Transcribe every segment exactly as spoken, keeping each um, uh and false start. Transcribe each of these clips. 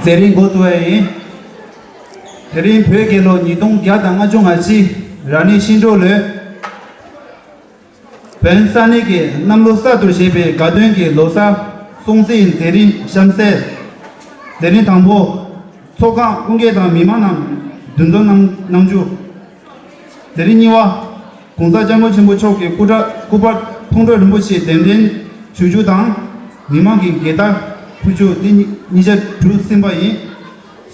མཛད་རིམ་འགོ་བཙུགས་པ་ཡིན། དེ་རིང་བོད་རྒྱལ་ལོ་ཉིས་སྟོང་བརྒྱ་དང་ལྔ་བཅུ་ང་གཅིག་རང་ནི་ཤིང་འབྲོག་ལོའི་བོན་ས་གནས་ཀྱི་གནམ་ལོ་གསར་དུ་བཞད་པའི་དགའ་སྟོན་གྱི་ལོ་གསར་སྲུང་བརྩིའི་མཛད་རིམ་གཤམ་གསལ། མཛད་རིམ་དང་པོ། ཚོགས་ཁང་དབུ་འབྱེད་དང་མི་མང་རྣམས་འདུ་འཛོམས་གནང་གནང་རྒྱུ། མཛད་རིམ་གཉིས་པ། ༸གོང་ས་༸སྐྱབས་མགོན་ཆེན་པོ་མཆོག་གི་སྐུ་དྲག་སྐུ་པར་མཐོང་གྲོལ་རིན་པོ་ཆེ་གདན་འདྲེན་ཞུ་རྒྱུ་དང་། མི་མང་གི་དགའ་རྟགས་ཕུལ་རྒྱུ། འདི་ཉིས་ཉིས་བརྒྱ་དྲུག་ཟིན་པ་ཡིན།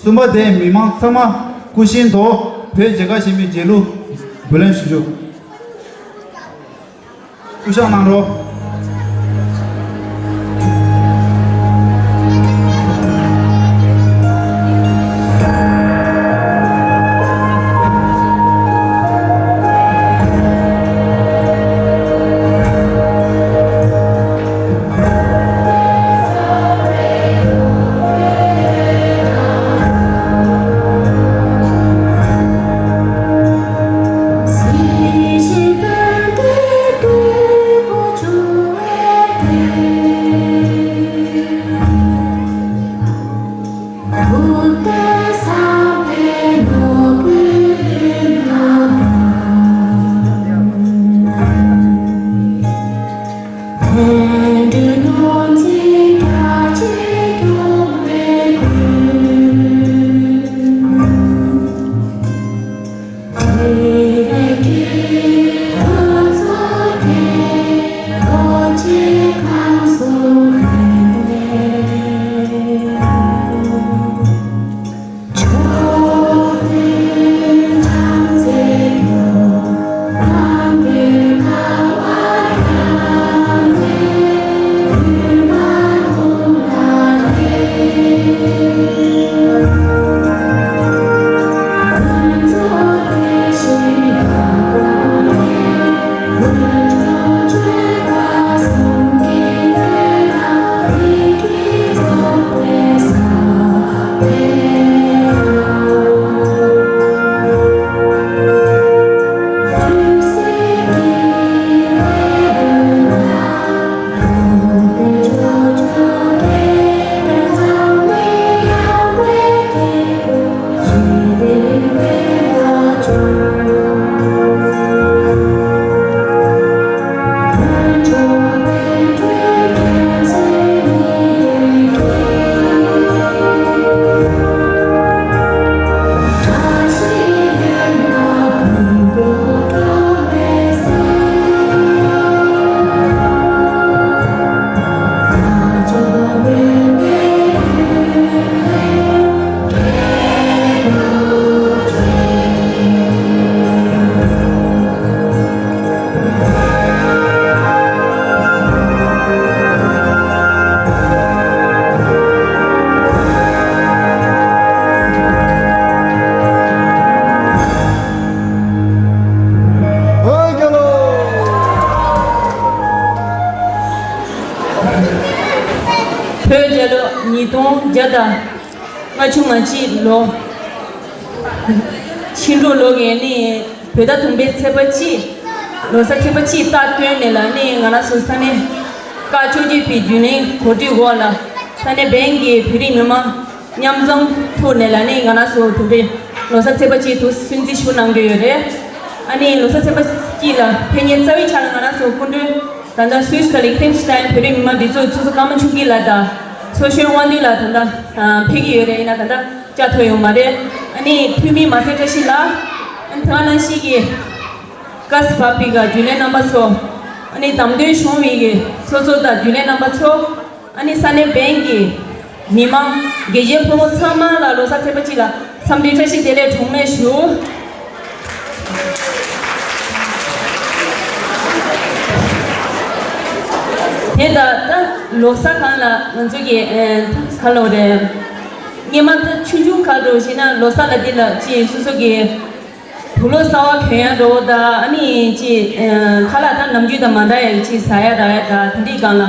གསུམ་པ་དེ། མི་མང་ཚང་མ་སྐུ་བཞེངས་ཐོག་བོད་མཇལ་ཁ་ཞུ་མི་མཇལ་ལུགས་འབུལ་ལེན་ཞུ་རྒྱུ། སྐུ་བཞེངས་གནང་རོགས། བོད་རྒྱལ་ལོ་ཉིས་སྟོང་བརྒྱ་དང་ལྔ་བཅུ་ང་གཅིག་ལོ། ཤིང་འབྲོག་ལོ་གི་ནི་བོད་ཟླ་དང་པོའི་ཚེས་པ་གཅིག་ལོ་གསར་ཚེས་པ་གཅིག་རྟགས་བཏོན་ནས་ལ་ནི་ང་རང་ཚོ་ས་གནས་བཀའ་བཅོ་བརྒྱད་པའི་རྒྱུན་ལས་གོ་སྒྲིག་འོག་ལ་ས་གནས་བོན་གྱི་བོད་རིགས་མི་མང་མཉམ་འཛོམས་ཐོག་ནས་ལ་ནི་ང་རང་ཚོ་དེ་འདྲའི་ལོ་གསར་ཚེས་པ་གཅིག་ཏུ་སྲུང་བརྩི་ཞུ་གནང་གི་ཡོད་རེད། ཨ་ནི་ལོ་གསར་ཚེས་པ་གཅིག་ལ་ཕེབས་མཁན་རྩ་བའི་ཆ་ལ་ང་རང་ཚོ་སྐུ་མགྲོན་ད་ལྟ་སུད་སི་དང་ལིག་ཏེན་སི་ཏན་བོད་རིགས་མི་མང་སྒྲིག་འཛུགས་ཚོགས་གཙོ་ཀརྨ་ཆོས་སྐྱིད་ལགས་དང་ཚོགས་གཞོན་དབང་འདུས་ལགས་ད་ལྟ་ཕེབས་ཀྱི་ཡོད་རེད། ཡིན་ན་ད་ལྟ་བཅར་ཐུབ་ཡོད་མ་རེད། ཨ་ནི་འཐུས་མི་མ་སེར་བཀྲ་ཤིས་ལགས། ཨ་ནི་ད་ག་ནང་བཞིན་གྱི་ཀ་སི་བྷ་པི་ག་རྒྱུན་ལས་རྣམ་པ་ཚོ། ཨ་ནི་བདམས་ཐོན་བྱུང་བའི་གི་ཚོགས་གཙོ་དང་རྒྱུན་ལས་རྣམ་པ་ཚོ། ཨ་ནི་ས་གནས་བོན་གྱི་མི་མང་དགེ་རྒན་ཕོ་མོ་ཚང་མ་ལ་ལོ་གསར་ཚེས་པ་གཅིག་ལ་འཚམས་འདྲི་བཀྲ་ཤིས་བདེ་ལེགས་གྲངས་མེད་ཞུ། དེ་ལྟར་ད་ལོ་གསར་སྒང་ལ་ང་ཚོ་གི་ཨ་ག་ལབ་རེད། སྔོན་མ་ད་ཆུང་ཆུང་སྐབས་འདྲ་བོ་ཞིག་ན་ལོ་གསར་ལ་འདི་ལ་ཅིག་སོ་སོ་གི་དུག་ལོག་གསར་པ་གྱོན་ཡ་འདྲ་བོ་དང་ཨ་ནི་ཅིག་ཨ་ཁ་ལག་ད་ནམ་རྒྱུན་དང་མ་འདྲ་ཡ་ཅིག་ཟ་ཡ་རག་ཡ་དང་དེ་འདྲའི་སྒང་ལ་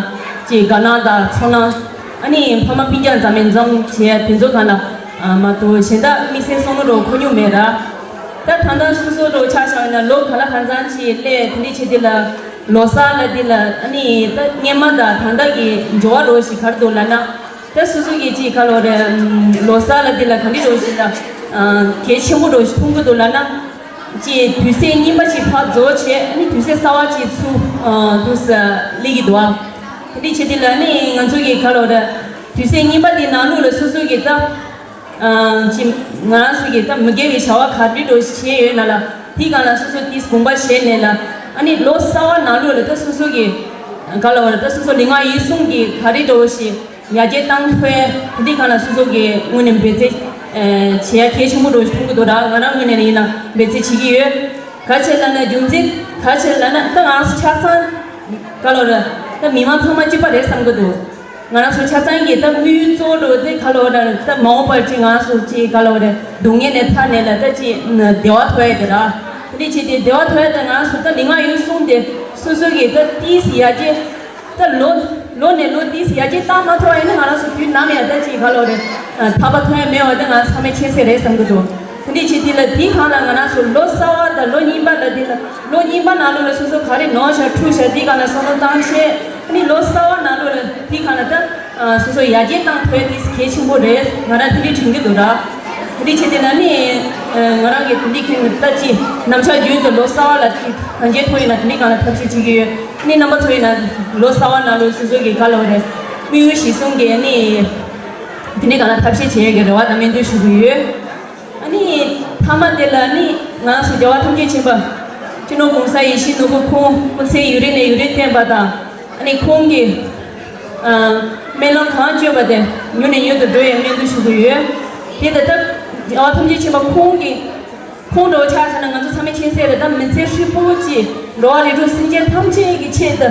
ཅིག་དགའ་སྣང་དང་ཚོར་སྣང་། ཨ་ནི་ཕ་མ་སྤུན་ཀྱག་མཉམ་འཛོམས་བྱེད་ཡ་དེ་ཚོ་སྒང་ལ་ཨ་མ་གཏོགས་གཞན་དག་དམིགས་བསལ་བསམ་བློ་འདྲ་བོ་འཁོར་མྱོང་མེད་ར། ད་ད་ལྟ་སོ་སོ་འདྲ་བོ་ཆ་བཞག་ན་ལོ་ག་ལ་གང་འཚམ་ཅིག་སླེབས་དེ་འདྲའི་ཆེད་དེ་ལ་ལོ་གསར་ལ་དེ་ལ་ཨ་ནི་ད་སྔོན་མ་དང་ད་ལྟ་གི་འབྱོར་བ་འདྲ་བོ་ཞིག་ག་རེ་འདུག་ལབ་ན། ད་སོ་སོ་གི་ཅིག་ག་ལོ་རེད། ལོ་གསར་ལ་འདི་ལ་ག་འདྲ་འགྲོ་ཞིག་ལ་གལ་ཆེན་པོ་འགྲོ་ཞིག་མཐོང་གི་འདུག་ལབ་ན། ཅིག་དུས་ཚོད་རྙིང་པ་ཅིག་ཕར་རྫོགས་བྱས། ཨ་ནི་དུས་ཚོད་གསར་པ་ཅིག་ཚུགས་འདུག་ཟེར་སླེབས་ཀྱི་འདུག་ཨ། དེ་འདྲ་བྱས་དུས་ལ་ནི་ང་ཚོ་གི་ག་ལོ་རེད། དུས་ཚོད་རྙིང་པ་འདི་ནང་ལོགས་ལ་སོ་སོ་གི་ད་ཅིག་ང་རང་ཚོ་གི་ད་མི་དགེ་བའི་བྱ་བ་ག་རེ་འགྲོ་བྱས་ཡོད་ན་ལ། དེའི་སྒང་ལ་སོ་སོ་དེ་དགོངས་པ་བཞེས་ནས་ལ། ཨ་ནི་ལོ་གསར་པ་ནང་ལོགས་ལ་ད་སོ་སོ་གི་ག་ལ་བ་ད་སོ་སོ་ལུས་ངག་ཡིད་གསུམ་གི་ག་རེ་འགྲོ་བྱས་ཡར་རྒྱས་བཏང་ཐུབ་ཡ། དེ་འདི་སྒང་ལ་སོ་སོ་གི་ངོས་ནས་འབད་བརྩོན་བྱེད་ཡ་གལ་ཆེན་པོ་འགྲོ་བྱས་མཐོང་གི་འདུག་ར། ང་རང་ངོས་ནས་ཡིན་ན་འབད་བརྩོན་བྱེད་ཀྱི་ཡོད། ག་རེ་ལབ་ན་རྒྱུ་མཚན་ག་རེ་ལབ་ན་ད་ང་ཚོ་ཆ་ཚང་ག་ལ་བ་ད་མི་མང་ཚང་མ་གཅིག་པ་རེད་བསམ་གི་འདུག་ང་རང་ཚོ་ཆ་ཚང་གི་ད་དམིགས་ཡུལ་གཙོ་བོ་འདྲ་བོ་དེ་ག་ལ་བ་ད་ད་མ་འོངས་པར་ཅིག་ང་རང་ཚོ་ཅིག་ག་ལ་བ་ད་སྡུག་བསྔལ་ནས་ཐར་ནས་ལ་ད་ཅིག་བདེ་བ་ཐོབ་ཡ་དེ་ར། དེ་འདྲ་བྱས་ཏེ་བདེ་བ་ཐོབ་ཡ་ད་ང་རང་ཚོ་ད་ལུས་ངག་ཡིད་གསུམ་དེ་སོ་སོ་གི་ད་ཏིས་ཡར་རྒྱས་ད་ལོ་ལོ་ནས་ལོ་ཏིས་ཡར་རྒྱས་བཏང་མ་ཐུབ་པ་ཡིན་ན་ང་རང་ཚོ་དུས་ནམ་ཡང་ད་ཅིག་ག་ལ་བ་རེད། ཐར་པ་ཐོབ་ཡ་མེད་པ་ད་ང་ཚང་མས་མཁྱེན་གསལ་རེད་བསམ་གི་འདུག་དེ་འདྲ་བྱས་དུས་ལ་དེའི་སྒང་ལ་ང་རང་ཚོ་ལོ་གསར་པ་དང་ལོ་རྙིང་པ་ལ་དེ་ལ་ལོ་རྙིང་པ་ནང་ལོགས་ལ་སོ་སོ་ག་རེ་ནོར་བཞག་འཁྲུག་བཞག་དེའི་སྒང་ལ་བསམ་བློ་བཏང་བྱས། ཨ་ནི་ལོ་གསར་པ་ནང་ལོགས་ལ་དེའི་སྒང་ལ་ད་སོ་སོ་ཡར་རྒྱས་བཏང་ཐུབ་ཡ་དེ་གལ་ཆེན་པོ་རེད། ང་རང་དེ་འདྲ་དྲན་གྱི་འདུག་ར། དེ་འདྲ་བྱས་དུས་ལ་ནི་ང་རང་གི་དེ་འདྲ་ཁྱེད་ནི་ལྟ་ཅི་ནམ་ཞག་རྒྱུན་དུ་ལོ་གསར་པ་ལ་ཅི་གང་ཅི་ཐུབ་ཡིན་ན་དེ་འདྲའི་སྒང་ལ་ཐབས་ཤེས་བྱེད་ཀྱི་ཡོད། ཨ་ནི་རྣམ་པ་ཚོ་ཡིན་ན་ལོ་གསར་པ་ནང་ལོགས་སོ་སོ་གི་ག་ལ་བ་རེད། དམིགས་ཡུལ་གཞིར་བཟུང་གི་ཨ་ནི་དེ་འདྲའི་སྒང་ལ་ཐབས་ཤེས་བྱེད་ཡ་གི་རེ་བ་དང་སྨོན་འདུན་ཞུ་གི་ཡོད། ཨ་ནི་མཐའ་མ་དེ་ལ་ནི་ང་རང་ཚོ་རྒྱལ་བ་ཐམས་ཅད་མཁྱེན་པ་སྤྱི་ནོར་༸གོང་ས་ཡིད་བཞིན་ནོར་བུ་ཁོང་སྐུ་ཚེ་ཡུན་རིང་ནས་ཡུན་རིང་བརྟན་པ་དང་། ཨ་ནི་ཁོང་གི་ཨ་སྨོན་ལམ་གང་བཅོལ་བ་དེ་མྱུར་ནས་མྱུར་དུ་འགྲུབ་ཡའི་སྨོན་འདུན་ཞུ་གི་ཡོད། དེ་ལྟར་རྒྱལ་བ་ཐམས་ཅད་མཁྱེན་པ་ཁོང་གི་ཁོང་འགྲོ་ཆ་བྱས་ན་ང་ཚོ་ཚང་མས་མཁྱེན་གསལ་རེད། ད་མི་ཚེ་ཧྲིལ་པོ་ཅིག་འགྲོ་བ་རིགས་དྲུག་སེམས་ཅན་ཐམས་ཅད་ཀྱི་ཆེད་དུ།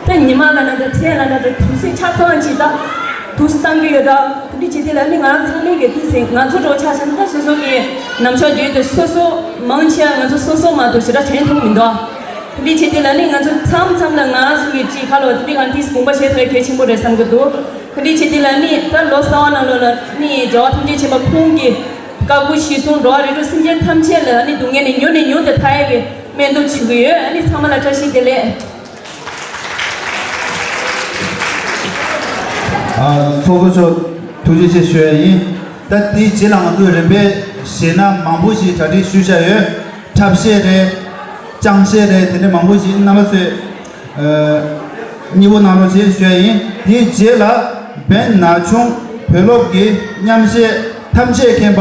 ད་ཉི་མ་ལ་ན་ད་ཚེ་ལ་ན་ད་དུས་ཚོད་ཆ་ཚང་ཅིག་ད་དུས་བཏང་གི་ཡོད། ད་དེ་འདྲ་བྱེད་དུས་ལ་ནི་ང་རང་ཚང་མས་ཀྱི་དུས་ཚོད་ང་ཚོ་འགྲོ་ཆ་བཞག་ན་ད་སོ་སོ་གི་ནམ་ཞག་རྒྱུན་དུ་སོ་སོ་མང་ཆེ་བ་ང་ཚོ་སོ་སོ་མ་གཏོགས་ཞེ་དྲག་དྲན་ཐུབ་མི་འདུག་དེ་འདྲ་བྱེད་དུས་ལ་ནི་ང་ཚོ་མཚམས་མཚམས་ལ་ང་རང་ཚོ་གི་ཅིག་ཁ་ལོ་དེ་འདྲ་གང་དུས་དགོངས་པ་བཞེས་ཐུབ་ཡ་གལ་ཆེན་པོ་རེད་བསམ་གྱི་འདུག་དེ་འདྲ་བྱེད་དུས་ལ་ནི་ད་ལོ་གསར་པ་ནང་ལོགས་ལ་ནི་རྒྱལ་བ་ཐམས་ཅད་མཁྱེན་པ་ཁོང་གི་བཀའ་བསྒོ་གཞིར་བཟུང་འགྲོ་བ་རིགས་དྲུག་སེམས་ཅན་ཐམས་ཅད་ལ་ནི་སྡུག་བསྔལ་ནས་མྱུར་ནས་མྱུར་དུ་ཐར་ཡ་གི་སྨོན་འདུན་ཞུ་གི་ཡོད། ཨ་ནི་ཚང་མ་ལ་བཀྲ་ཤིས་བདེ་ལེགས། ཨ། ཚོགས་གཙོ་མཆོག་ཐུགས་རྗེ་ཆེ་ཞུ་ཡ་ཡིན། ད་དེའི་རྗེས་ལ་ང་ཚོས་རིམ་པས་གཞས་སྣ་མང་པོ་ཞིག་གྲ་སྒྲིག་ཞུས་བཞག་ཡོད། འཁྲབ་གཞས་རེད། ཅང་གཞས་རེད། དེ་འདྲ་མང་པོ་ཞིག་རྣམ་པ་ཚོས་ཨ་མཉེས་པོ་གནང་རོགས་ཞེས་ཞུ་ཡ་ཡིན། དེའི་རྗེས་ལ་བན་ན་ཆུང་བོད་སློབ་ཀྱི་མཉམ་གཞས། ཐམས་ཅད་མཁྱེན་པ།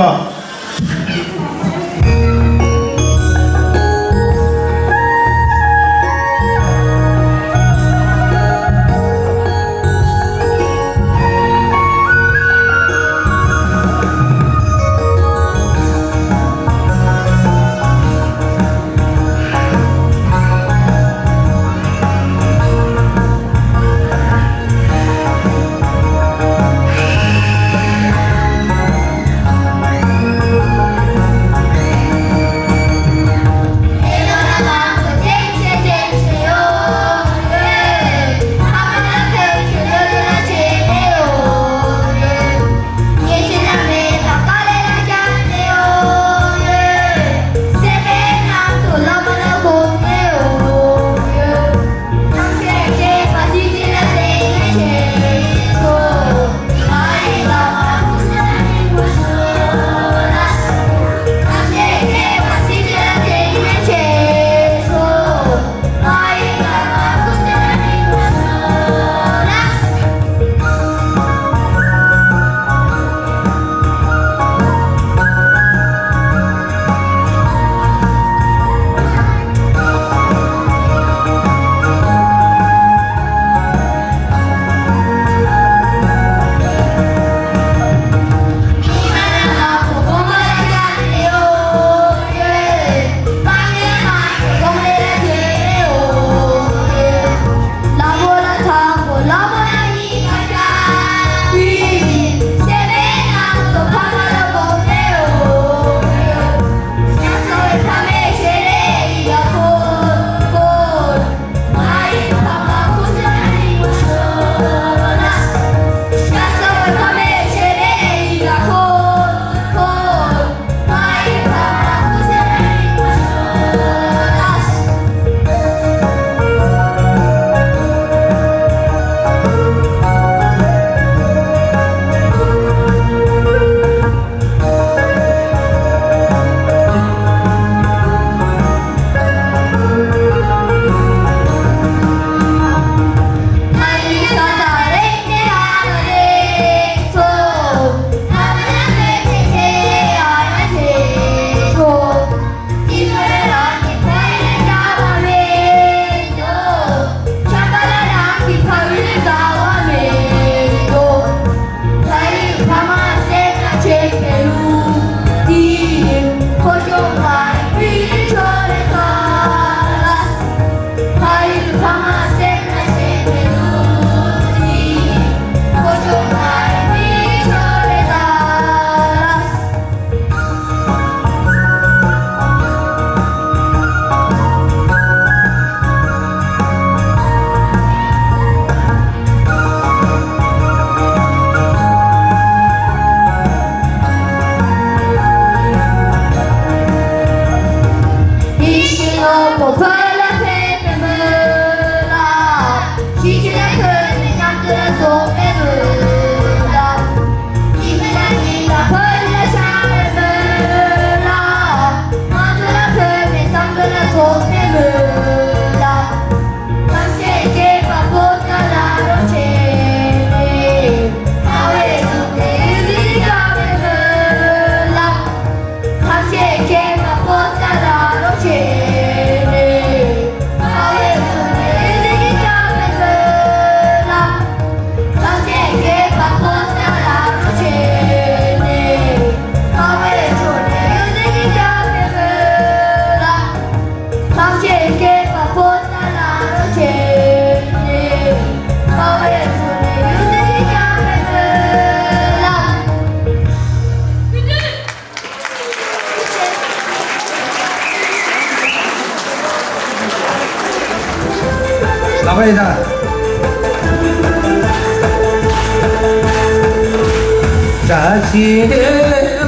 བཀྲ་ཤིས་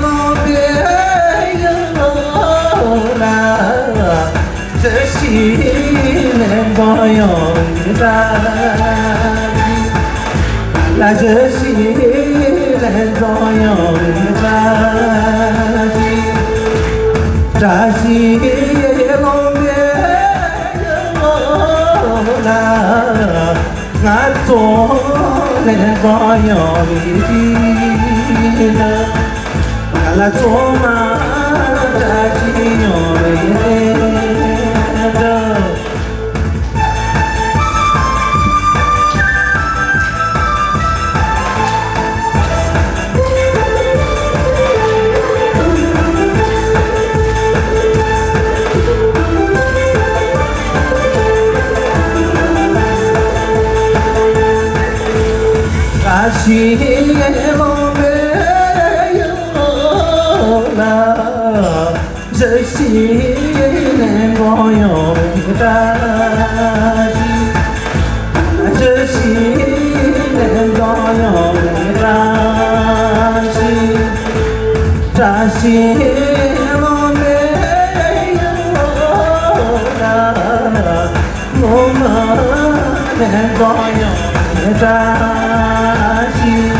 ལོ་པའི་ཡུལ་ལ། བཀྲ་ཤིས་ལན་གང་ཡོང་བའི་བཀྲ་ཤིས། ལ་བཀྲ་ཤིས་ལན་གང་ཡོང་བའི་བཀྲ་ཤིས། བཀྲ་ཤིས་ལོ་པའི་ཡུལ་ལ། ང་ཚོ་ལས་བཟང་ཡོང་བའི་དུས་ལ། ང་ལ་ཚང་མ་བཀྲ་ཤིས་ཡོང་བའི་དུས་ལ། བཀྲ་ཤིས་ལོ་པའི་ཡུལ་ལ། བཀྲ་ཤིས་ལན་གང་ཡོང་བའི་བཀྲ་ཤིས། བཀྲ་ཤིས་ལན་གང་ཡོང་བའི་བཀྲ་ཤིས། བཀྲ་ཤིས་ལོ་པའི་ཡུལ་ལ། ངོ་མ་ལན་གང་ཡོང་བའི་བཀྲ་ཤིས།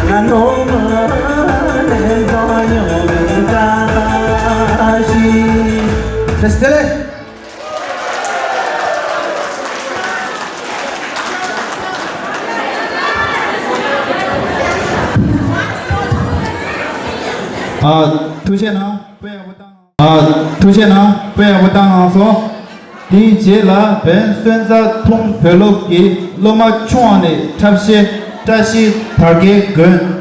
ང་ནོ་མ་ལན་གང་ཡོང་བའི་བཀྲ་ཤིས། བཀྲ་ཤིས་བདེ་ལེགས། ཨ། ཐུགས་རྗེ་གནང་། དཔེ་ཡག་པོ་བཏང་། ཨ། ཐུགས་རྗེ་གནང་། དཔེ་ཡག་པོ་བཏང་གནང་སོང་། དེའི་རྗེས་ལ་བན་སོན་རྩ་ཐུང་བོད་སློབ་ཀྱི་སློབ་མ་ཆུང་བ་ནས་འཁྲབ་གཞས་བཀྲ་ཤིས་དར་རྒྱས་དགོན།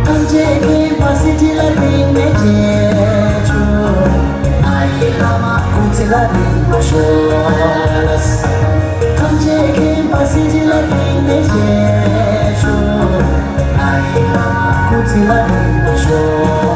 ཐམས་ཅད་མཁྱེན་པ་སྲིད་ཞི་ལ་དེང་ནས་རྗེས་འཇུག་ཨ་ཡེ་བླ་མ་སྐུ་ཚེ་ལ་རིང་པོ་ཤོག་ཐམས་ཅད་མཁྱེན་པ་སྲིད་ཞི་ལ་དེང་ནས་རྗེས་འཇུག་ཨ་ཡེ་བླ་མ་སྐུ་ཚེ་ལ་རིང་པོ་ཤོག་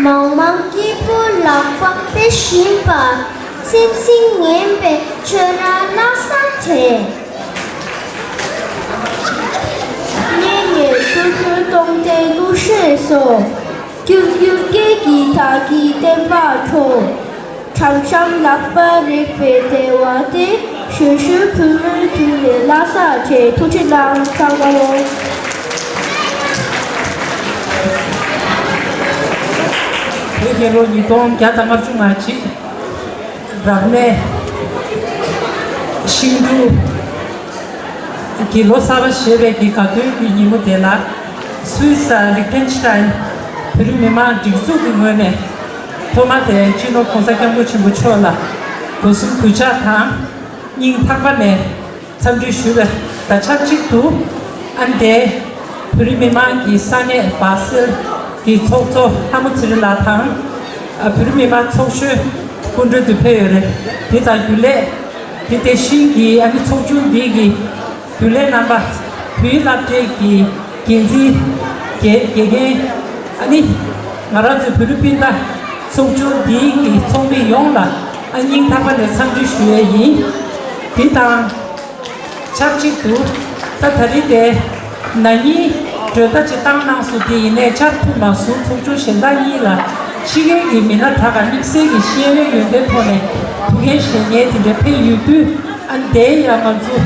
མང་མང་སྐྱིད་པོ་ལག་པ་སྤེལ་བཞིན་པ། སེམས་སེམས་ངན་པའི་ཆོས་ར་ལ་ས་བྱེད། ངེད་ངེད་ཐུ་ཐུ་གཏོང་སྟེ་ཀུ་ཤེས་སོ། ཀྱུ་ཀྱུ་སྐད་ཀྱི་ཐག་གིས་བསྟན་པ་འཕྲོག། ཁྲམ་ཤམ་ལག་པ་རེག་པའི་ལྟེ་བ་དེ། ཞོད་ཞོད་བུ་མོའི་དུས་ལས་ལྷ་ས་བྱས། ཐུགས་རྗེ་གནང་། ཚང་མ་ལོ། བོད་རྒྱལ་ལོ་ཉིས་སྟོང་བརྒྱ་དང་ལྔ་བཅུ་ང་གཅིག་རབ་གནས་ཤིང་འབྲུག་གི་ལོ་གསར་པ་ཞེས་པའི་གི་དགའ་སྟོན་གྱི་ཉིན་མོ་དེ་ལ། སུད་སི་དང་ལིག་ཏེན་སི་ཏན་བོད་རིགས་མི་མང་སྒྲིག་འཛུགས་ཀྱི་ངོས་ནས། ཐོག་མ་དེ་སྤྱི་ནོར་༸གོང་ས་༸སྐྱབས་མགོན་ཆེན་པོ་མཆོག་ལ་སྒོ་གསུམ་གུས་ཕྱག་དང་། སྙིང་ཐག་པ་ནས་འཚམས་འདྲི་ཞུ་བ་དང་ཆབས་ཅིག་ཏུ། ཨ་ནི་དེ་བོད་རིགས་མི་མང་གི་ས་གནས་སྦ་སེལ་གྱི་ཚོགས་གཙོ་ལྷ་མོ་ཚེ་རིང་ལགས་དང་། ཨ། བོད་རིགས་མི་མང་ཚོགས་གཞོན་སྐུ་མགྲོན་དུ་ཕེབས་ཡོད་རེད། དེ་དང་རྒྱུན་ལས། དེ་དེ་བཞིན་གྱི་ཨ་ནི་ཚོགས་ཆུང་འདི་གི་རྒྱུན་ལས་རྣམ་པ། བོད་ཡིག་སློབ་གྲྭའི་གི་འགན་འཛིན། དགེ་དགེ་རྒན། ཨ་ནི་ང་རང་ཚོའི་བོད་རིགས་སྤུན་ཟླ་ཚོགས་ཆུང་འདིའི་གི་ཚོགས་མི་ཡོངས་ལ། ཨ། སྙིང་ཐག་པ་ནས་འཚམས་འདྲི་ཞུ་ཡས་ཡིན། དེ་དང་ཆབས་ཅིག་ཏུ། ད་ད་རིང་དེ་ན་ནིང་གྲོས་བརྡ་ཅིག་བཏང་གནང་སོང་། དེ་ཡིན་ནའི་བཅར་ཐུབ་མ་སོང་། ཚོགས་ཆུང་གཞན་དག་གཉིས་ལ་ཕྱི་རྒྱལ་གྱི་མི་སྣ་དག་ག་དམིགས་བསལ་གྱི་ཤེས་ཡོན་ཡོན་ཏན་ཐོག་ནས་ཐུགས་འགན་བཞེས་མཁན་དེ་འདྲ་ཕེབས་ཡོད་དུས། ཨ་ནི་དེ་ཡང་ང་ཚོ།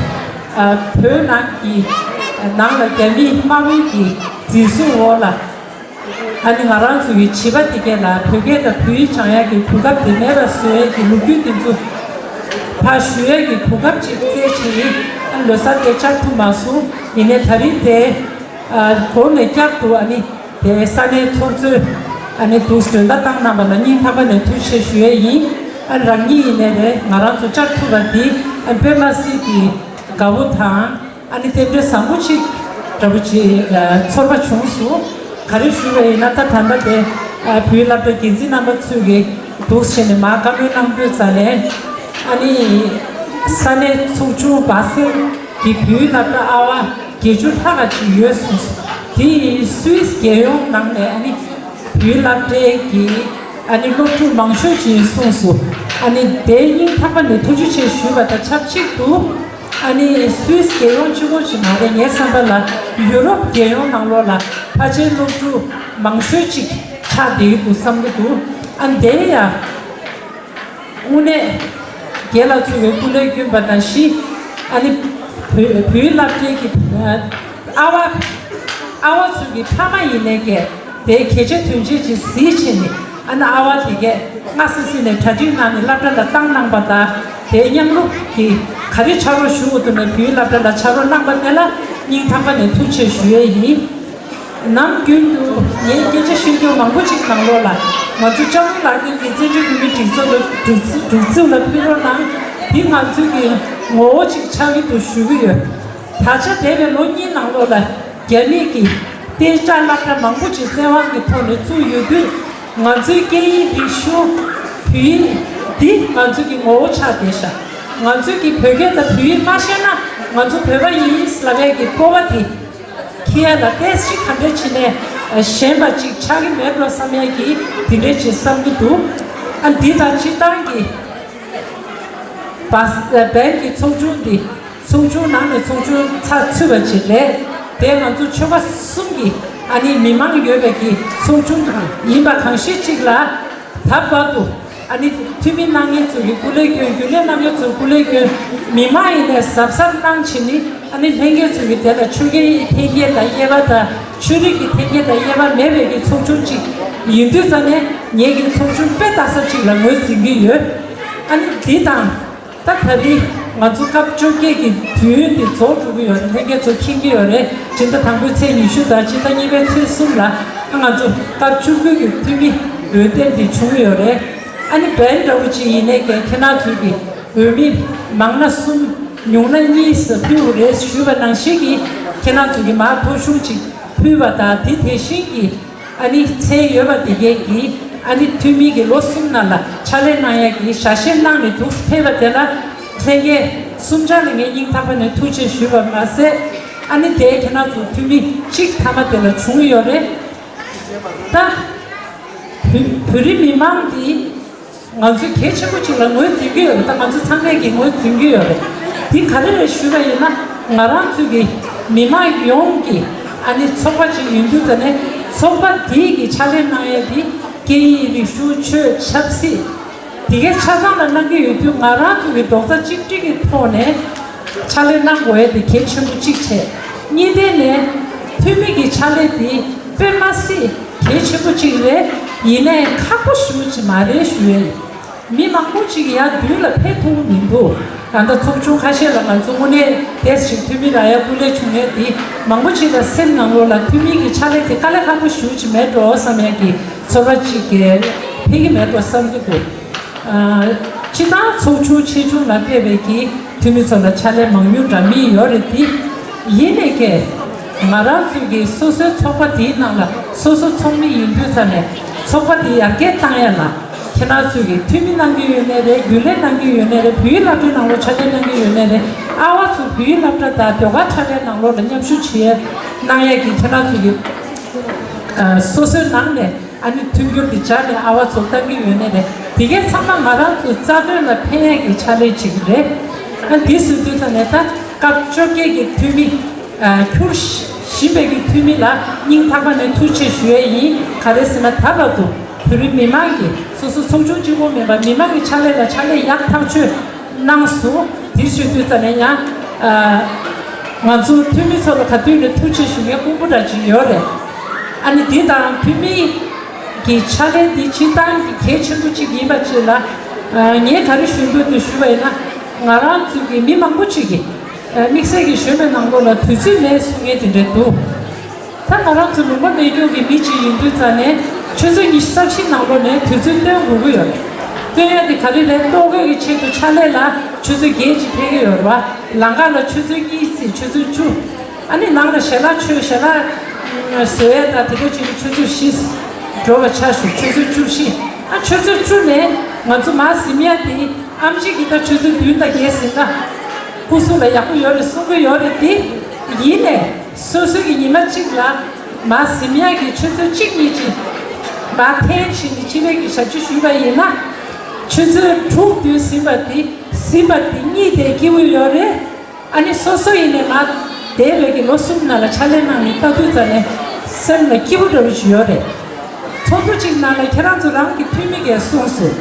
ཨ། བོད་ནང་གི་ནང་ལ་རྒྱ་མིའི་དམག་དཔུང་གི་འཛིན་བཟུང་འོག་ལ། ཨ་ནི་ང་རང་ཚོ་ཡི་བྱིས་པ་དེ་གས་ལ་བོད་སྐད་དང་བོད་ཡིག་སྦྱང་ཡག་གི་གོ་སྐབས་དེ་མེད་པ་བཟོ་ཡག་གི་ལོ་རྒྱུས་དེ་ཚོ་ཕར་ཞུ་ཡག་གི་གོ་སྐབས་ཅིག་བཙལ་བྱས། ཨ། ལོ་གསར་དེ་བཅར་ཐུབ་མ་སོང་། ཡིན་ནའི་ད་རིང་དེ། ཨ། གོང་ནས་བསྐྱར་དུ་ཨ་ནི་དེ་ས་གནས་ཚོགས་གཙོས་ཨ་ནི་འདུག་སེ་གྲོས་བརྡ་བཏང་གནང་བ་ལ་སྙིང་ཐག་པ་ནས་ཐུགས་རྗེ་ཆེ་ཞུ་ཡས་ཡིན། ཨ། རང་ཉིད་ཡིན་ནའི་རེད། ང་རང་ཚོ་བཅར་ཐུབ་པ་འདི། ཨ། དཔེ་མ་སྲིད་ཀྱི་དགའ་བོ་དང་། ཨ་ནི་རྟེན་འབྲེལ་བཟང་པོ་ཅིག་འདྲ་པོ་ཅིག་ཚོར་བ་བྱུང་སོང་། ག་རེ་ཞུ་བ་ཡིན་ན། ད་ད་ལྟ་དེ། ཨ། བོད་ཡིག་སློབ་གྲྭའི་འགན་འཛིན་རྣམ་པ་ཚོས་ཀྱིས་འདུག་སེ་བྱས་ནས་མར་བཀའ་མོལ་གནང་དུས་ཙམ་ལ། ཨ་ནི་ས་གནས་ཚོགས་ཆུང་སྦ་སེལ་གྱི་བོད་ཡིག་སློབ་གྲྭ་ཨ་བ་བརྒྱད་ཅུ་ལྷག་ཅིག་ཡོད་གསུངས་སོང་། དེ་ཡིན་སུད་སི་རྒྱལ་ཡོངས་ནང་ནས་ཨ་ནི་བོད་ཡིག་སློབ་གྲྭའི་གི་ཨ་ནི་སློབ་ཕྲུག་མང་ཤོས་ཅིག་ཡིན་གསུངས་སོང་། ཨ་ནི་དེ་སྙིང་ཐག་པ་ནས་ཐུགས་རྗེ་ཆེ་ཞུས་པ་དང་ཆབས་ཅིག་ཏུ། ཨ་ནི་སུད་སི་རྒྱལ་ཡོངས་གཅིག་པོ་ཞིག་མ་རེད། ངའི་བསམ་པ་ལ་ཡུ་རོབ་རྒྱལ་ཡོངས་ནང་ལོགས་ལ་ཕལ་ཆེར་སློབ་ཕྲུག་མང་ཤོས་ཅིག་ཆགས་བསྡད་ཡོད་འདུག་བསམ་གྱི་འདུག་ཨ་ནི་དེ་ཡང་དངོས་གནས་རྒན་ལགས་ཚོ་གི་སྐུ་ལས་བསྐྱོན་པ་དང་བཞི། ཨ་ནི་བོད་བོད་ཡིག་སློབ་གྲྭའི་གི་ཨ་བ་ཨ་བ་ཚོ་གི་ཕ་མ་ཡིན་ནའི་གི་དེའི་གལ་ཆེ་དོན་ཆེ་ཅིག་གཟིགས་བྱས་ནས། ཨ་ནི་ཨ་བ་དེ་གས་སྔ་སེ་སེ་ནས་གྲ་སྒྲིག་གནང་ནས་སློབ་གྲྭ་ལ་བཏང་གནང་པ་དང་། དེའི་མཉམ་རུབ་ཀྱིས་ག་རེ་ཕྱག་རོགས་ཞུ་དགོས་འདུག་ན། བོད་ཡིག་སློབ་གྲྭ་ལ་ཕྱག་རོགས་གནང་པ་དེ་ལ་སྙིང་ཐག་པ་ནས་ཐུགས་རྗེ་ཆེ་ཞུ་ཡས་ཡིན། ནམ་རྒྱུན་དུ་ངའི་སྐད་ཆ་བཤད་རྒྱུ་མང་པོ་ཅིག་ནང་ལོགས་ལ། ང་ཚོ་ལྕགས་ལམ་ལག་ལེན་གྱི་བཙན་བྱོལ་བོད་མིའི་སྒྲིག་འཛུགས་ལ་སྒྲིག་སྒྲིག་འཛུགས་ལ་ཕུལ་རོགས་གནང་། འདི་ང་ཚོའི་གི་ངོ་བོ་ཅིག་ཆགས་ཀྱི་འདུག་ཞུ་གི་ཡོད། ད་ཆ་འདས་པའི་ལོ་གཉིས་ནང་ལོགས་ལ་རྒྱ་མིས་ཀྱིས་གཏན་འཇགས་སློབ་གྲྭ་མང་པོ་ཅིག་བཙན་དབང་གི་ཐོག་ནས་བཙུགས་ཡོད་དུས། ང་ཚོའི་སྐད་ཡིག་རིག་གཞུང་། བོད་ཡིག་ འདི་ང་ཚོ་གི་ངོ་བོ་ཆགས་བསྡད་ཤག་ང་ཚོ་གི་བོད་སྐད་དང་བོད་ཡིག་མ་ཤེས་ན་ང་ཚོ་བོད་པ་ཡིན་ལབ་ཡས་ཀྱི་སྤོབས་པ་དེ་ཁྱེད་ལ་ཏོག་ཙམ་ག་འདྲ་བྱས་ནས་ཞན་པ་ཅིག་ཆགས་ཀྱི་མེད་འགྲོ་བསམ་ཡས་ཀྱི་དེ་འདྲ་ཅིག་བསམ་གྱི་འདུག་ཨ་འདི་དང་སྤྱིར་བཏང་གི་བ་བན་གྱི་ཚོགས་ཆུང་འདི། ཚོགས་ཆུང་ནང་ནས་ཚོགས་ཆུང་ཚགས་ཚུད་པ་ཅིག་རེད། དེ་ང་ཚོ་ཆོལ་ཁ་གསུམ་གྱི་ཨ་ནི་མི་མང་ཡོད་པའི་གི་ཚོགས་ཆུང་ཡིན་པ་གང་ཤེས་ཅིག་ལ་ད་བར་དུ་ཨ་ནི་འཐུས་མི་གནང་མཁན་ཚོ་གི་སྐུ་ལས་བསྐྱོན། རྒྱུན་ལས་གནང་མཁན་ཚོ་སྐུ་ལས་བསྐྱོན། མི་མང་ཡིན་ནས་གཟབ་གཟབ་གནང་བྱས་ནི་ཨ་ནི་ལྷན་རྒྱས་ཚོ་གི་དེ་ལ་ཆོས་ཀྱི་འཐེན་འཁྱེར་དང་དབྱེ་བ་དང་ཆོས་རིག་གི་འཐེན་འཁྱེར་དང་དབྱེ་བ་མེད་པའི་གི་ཚོགས་ཆུང་ཅིག་ཡིན་དུས་ཙ་ནས་ངེད་ཀྱི་ཚོགས་ཆུང་དཔེ་ལྟ་ས་ཅིག་ལ་ངོས་འཛིན་གྱི་ཡོད། ཨ་ནི་འདི་དང་། ད་ད་རེས་ང་ཚོ་སྐབས་བཅོ་བརྒྱད་ཀྱི་དུས་ཡུན་དེ་རྫོགས་འགྲོ་གི་ཡོད་རེད། ལྷན་རྒྱས་ཚོ་མཁྱེན་གྱི་ཡོད་རེད། སྤྱི་ཟླ་དང་པོའི་ཚེས་ཉི་ཤུ་དང་སྤྱི་ཟླ་གཉིས་པའི་ཚེས་གསུམ་ལ་ང་ཚོ་སྐབས་བཅུ་དགུ་གི་འཐུས་མི་འོས་འདེམས་དེ་བྱུང་ཡོད་རེད། ཨ་ནི་བན་འདྲ་བོ་ཅིག་ཡིན་ནའི་ཀྱང་ཁྱེད་རང་ཚོས་ཀྱི་འོས་མི་མང་ན་གསུམ་ཉུང་ན་གཉིས་སུ་ཕུལ་དགོས་རེད་ཞུས་པ་ནང་བཞིན་གྱི་ཁྱེད་རང་ཚོས་ཀྱི་མར་ཐོ་གཞུང་ཅིག་ཕུལ་བ་དང་དེ་དེ་བཞིན་གྱི། ཨ་ནི་ཚད་ཡོད་པ་དེ་གས་ཀྱིས་ཨ་ནི་འཐུས་མི་གི་ལོ་གསུམ་ནང་ལ་ཕྱག་ལས་གནང་ཡག་གི་ཞལ་བཞེས་གནང་ནས་འདུག་ཕེབས་པ་དེ་ལ་ལྷན་རྒྱས་གསུམ་ཆར་ལ་ངས་སྙིང་ཐག་པ་ནས་ཐུགས་རྗེ་ཞུས་པ་མ་ཟད། ཨ་ནི་དེ་ཁྱེད་རང་ཚོ་འཐུས་མི་གཅིག་མཐའ་མ་དེ་ལ་བྱུང་ཡོད་རེད། ད་བོད་བོད་རིགས་མི་མང་འདི། ང་ཚོས་གལ་ཆེན་པོ་ཅིག་ལ་ངོས་འཛིན་གྱི་ཡོད་རེད། ད་ང་ཚོ་ཚང་མས་ཀྱིས་ངོས་འཛིན་གྱི་ཡོད་རེད། འདི་ག་རེ་རེད་ཞུས་པ་ཡིན་ན་ང་རང་ཚོའི་གི་མི་མང་ཡོངས་ཀྱི་ཨ་ནི་ཚོགས་པ་ཅིག་ཡིན་དུས་ཙ་ནས་ཚོགས་པ་འདིའི་གི་ཕྱག་ལས་གནང་ཡས་འདི་སྐད་ཡིག་རིག་གཞུང་ཆོས་ཆབ་སྲིད་འདི་གའི་ཆ་ཚང་ལ་གནང་གི་ཡོད་དུས་ང་རང་ཚོའི་གི་རྡོག་རྩ་གཅིག་སྒྲིལ་གྱི་ཐོག་ནས། ཕྱག་ལས་གནང་དགོས་ཡས་དེ་གལ་ཆེན་པོ་གཅིག་བྱས། གཉིས་ལྡན་ནས་འཐུས་མི་གི་ཕྱག་ལས་དེ་དཔེ་མ་སྲིད་གལ་ཆེན་པོ་གཅིག་རེད། ཡིན་ནའི་ཁག་པོ་ཞེ་པོ་ཅིག་མ་རེད་ཞུ་ཡས་ཡིན། མི་མང་པོ་ཅིག་ཡར་མདུན་ལ་ཕེབས་ཐུབ་ཀྱི་མི་འདུག་ད་ལྟ་ཚོགས་ཆུང་ཁ་ཤས་ལ་ང་ཚོ་དངོས་གནས་དེ་ཞིག་འཐུས་མི་རག་ཡ་སྐུ་ལས་བྱུང་ཡས་དེ་མང་པོ་ཅིག་ལ་སེམས་ནང་ལོགས་ལ་འཐུས་མི་གི་ཕྱག་ལས་དེ་དཀའ་ལས་ཁག་པོ་ཞེ་པོ་ཅིག་མེད་འགྲོ་བསམ་ཡས་ཀྱི་ཚོར་བ་ཅིག་གི་འཕེལ་གྱི་མེད་འགྲོ་བསམ་གྱི་འདུག་སྤྱི་བཏང་ཚོགས་ཆུང་ཆེ་ཆུང་ལ་ཕེབས་པའི་གི་འཐུས་མི་ཚོ་ལ་ཕྱག་ལས་མང་ཉུང་འདྲ་མིན་ཡོད་རེད་དེ། ཡིན་ནའི་ཀྱེ། ང་རང་ཚོའི་གི་སོ་སོའི་ཚོགས་པ་དེའི་ནང་ལ་སོ་སོ་ཚོགས་མི་ཡིན་དུས་ཙ་ནས་ཚོགས་པ་དེ་ཡར་རྒྱས་བཏང་ཡ་ལ་ཁྱེད་རང་ཚོའི་གི་འཐུས་མི་གནང་གི་ཡོད་ནའི་རེད། རྒྱུན་ལས་གནང་གི་ཡོད་ནའི་རེད། བོད་ཡིག་སློབ་གྲྭའི་ནང་ལོགས་ཕྱག་ལས་གནང་གི་ཡོད་ནའི་རེད། ཨ་བ་ཚོ་བོད་ཡིག་སློབ་གྲྭ་དང་ཟློས་གར་ཕྱག་ལས་ནང་ལོགས་ལ་མཉམ་ཞུགས་བྱེད་གནང་ཡ་གི་ཁྱེད་རང་ཚོའི་གི་ཨ་སོ་སོའི་ནང་ནས་ཨ་ནི་མཐུན་འགྱུར་དེ་སྦྱར་ནས་ཨ་བ་ཚོ་བཏང་གི་ཡོད་ནའི་རེད། དེ་གས་ཚང་མ་ང་རང་ཚོའི་རྩ་དོན་ལ་ཕན་ཡས་ཀྱི་ཕྱག་ལས་ཅིག་རེད། ཨ་འདི་ཟེར་དུས་ཙ་ནས་ད་སྐབས་བཅོ་བརྒྱད་ཀྱི་འཐུས་མི་ཨ་འཁྱུར་བཞིན་པའི་གི་འཐུས་མི་ལ་སྙིང་ཐག་པ་ནས་ཐུགས་རྗེ་ཞུ་ཡས་ཡིན། ག་རེ་ཟེར་ན་ད་བར་དུ་བོད་རིགས་མི་མང་གིས་སོ་སོ་ཚོགས་ཆུང་གཅིག་པོ་མིན་པར་མི་མང་གི་ཕྱག་ལས་ལ་ཕྱག་ལས་ཡག་ཐག་ཆོད་གནང་སོང་། དེ་ཞུ་དུས་ཙ་ནས་ཡང་ཨ་ང་ཚོ་འཐུས་མི་ཚོ་ལ་ག་དུས་ནས་ཐུགས་རྗེ་ཞུ་མཁན་དཀོན་པོ་འདྲ་ཅིག་ཡོད་རེད། ཨ་ནི་འདི་དང་འཐུས་མི་གི་ཕྱག་ལས་འདི་སྤྱིར་བཏང་གི་གལ་ཆེན་པོ་གཅིག་ཡིན་པ་ཅིག་ལ་ཨ་ངས་ག་རེ་ཞུ་འདོད་འདུག་ཞུ་བ་ཡིན་ན། ང་རང་ཚོའི་གི་མི་མང་པོ་ཅིག་གིས་ཨ་དམིགས་བསལ་གྱི་གཞོན་པའི་ནང་ལོགས་ལ་དུས་ཚོད་མེད་གསུང་མཁན་དེ་འདྲ་འདུག་ད་ང་རང་ཚོ་ལུང་པ་མེད་རྒྱུ་གི་མི་གཅིག་ཡིན་དུས་ཙ་ནས་ཆུ་ཚོད་ཉི་ཤུ་རྩ་བཞི་ནང་ལོགས་ནས་དུས་ཚོད་སྟོན་དགོས་ཀྱི་ཡོད་རེད། སྟོན་ཡ་དེ་ག་རེ་རེད། ལྟོ་གོས་ཀྱི་ཆེད་དུ་ཕྱག་ལས་ལ་ཆུ་ཚོད་བརྒྱད་ཅིག་ཕེབས་ཀྱི་ཡོད་རེད་བ། ལམ་ཁ་ལ་ཆུ་ཚོད་གཉིས་ཚེ་ཆུ་ཚོད་བཅུ། ཨ་ནི་ནང་ལ་ཞལ་ལག་མཆོད་ཞལ་ལག་བཟོ་ཡས་དང་དེ་འདྲ་བྱེད་དུས་ཆུ་ཚོད་བཞི་འགྲོ་བ་ཆ་ཞུ་ཆུ་ཚོད་བཅུ་བཞི། ཨ་ཆུ་ཚོད་བཅུ་ནས་ང་ཚོ་མར་གཟིམ་ཡ་དེ་ཨེམ་ཆི་གི་ད་ཆུ་ཚོད་བདུན་དང་བརྒྱད་ཟིན་ན་སྐུ་གཟུགས་ལ་ཡག་པོ་ཡོད་རེད་གསུང་གི་ཡོད་རེད་དེ། ཡིན་ནས་སོ་སོ་གི་ཉི་མ་གཅིག་ལ་མར་གཟིམ་ཡ་གི་ཆུ་ཚོད་གཅིག་གཉིས་ཅིག་མར་འཐེན་བྱས་ནས་སྤྱི་པའི་གི་ཞབས་ཕྱི་ཞུས་པ་ཡིན་ན་ཆུ་ཚོད་དྲུག་བདུན་ཟིན་པ་དེ་ཟིན་པ་དེ་གཉིད་དེ་སྐྱིད་པོ་ཡོད་རེད། ཨ་ནི་སོ་སོ་ཡིན་ནའི་ང་འདས་པའི་གི་ལོ་གསུམ་ནང་ལ་ཕྱག་ལས་གནང་ནས་ལྟ་དུས་ཙ་ནས་སེམས་ལ་སྐྱིད་པོ་འདྲ་བོ་ཞིག་ཡོད་རེད། ཚོགས་འདུ་གཅིག་ནང་ལ་ཁྱེད་རང་ཚོ་རང་གི་འཐུས་མི་གས་གསུངས་སོང་།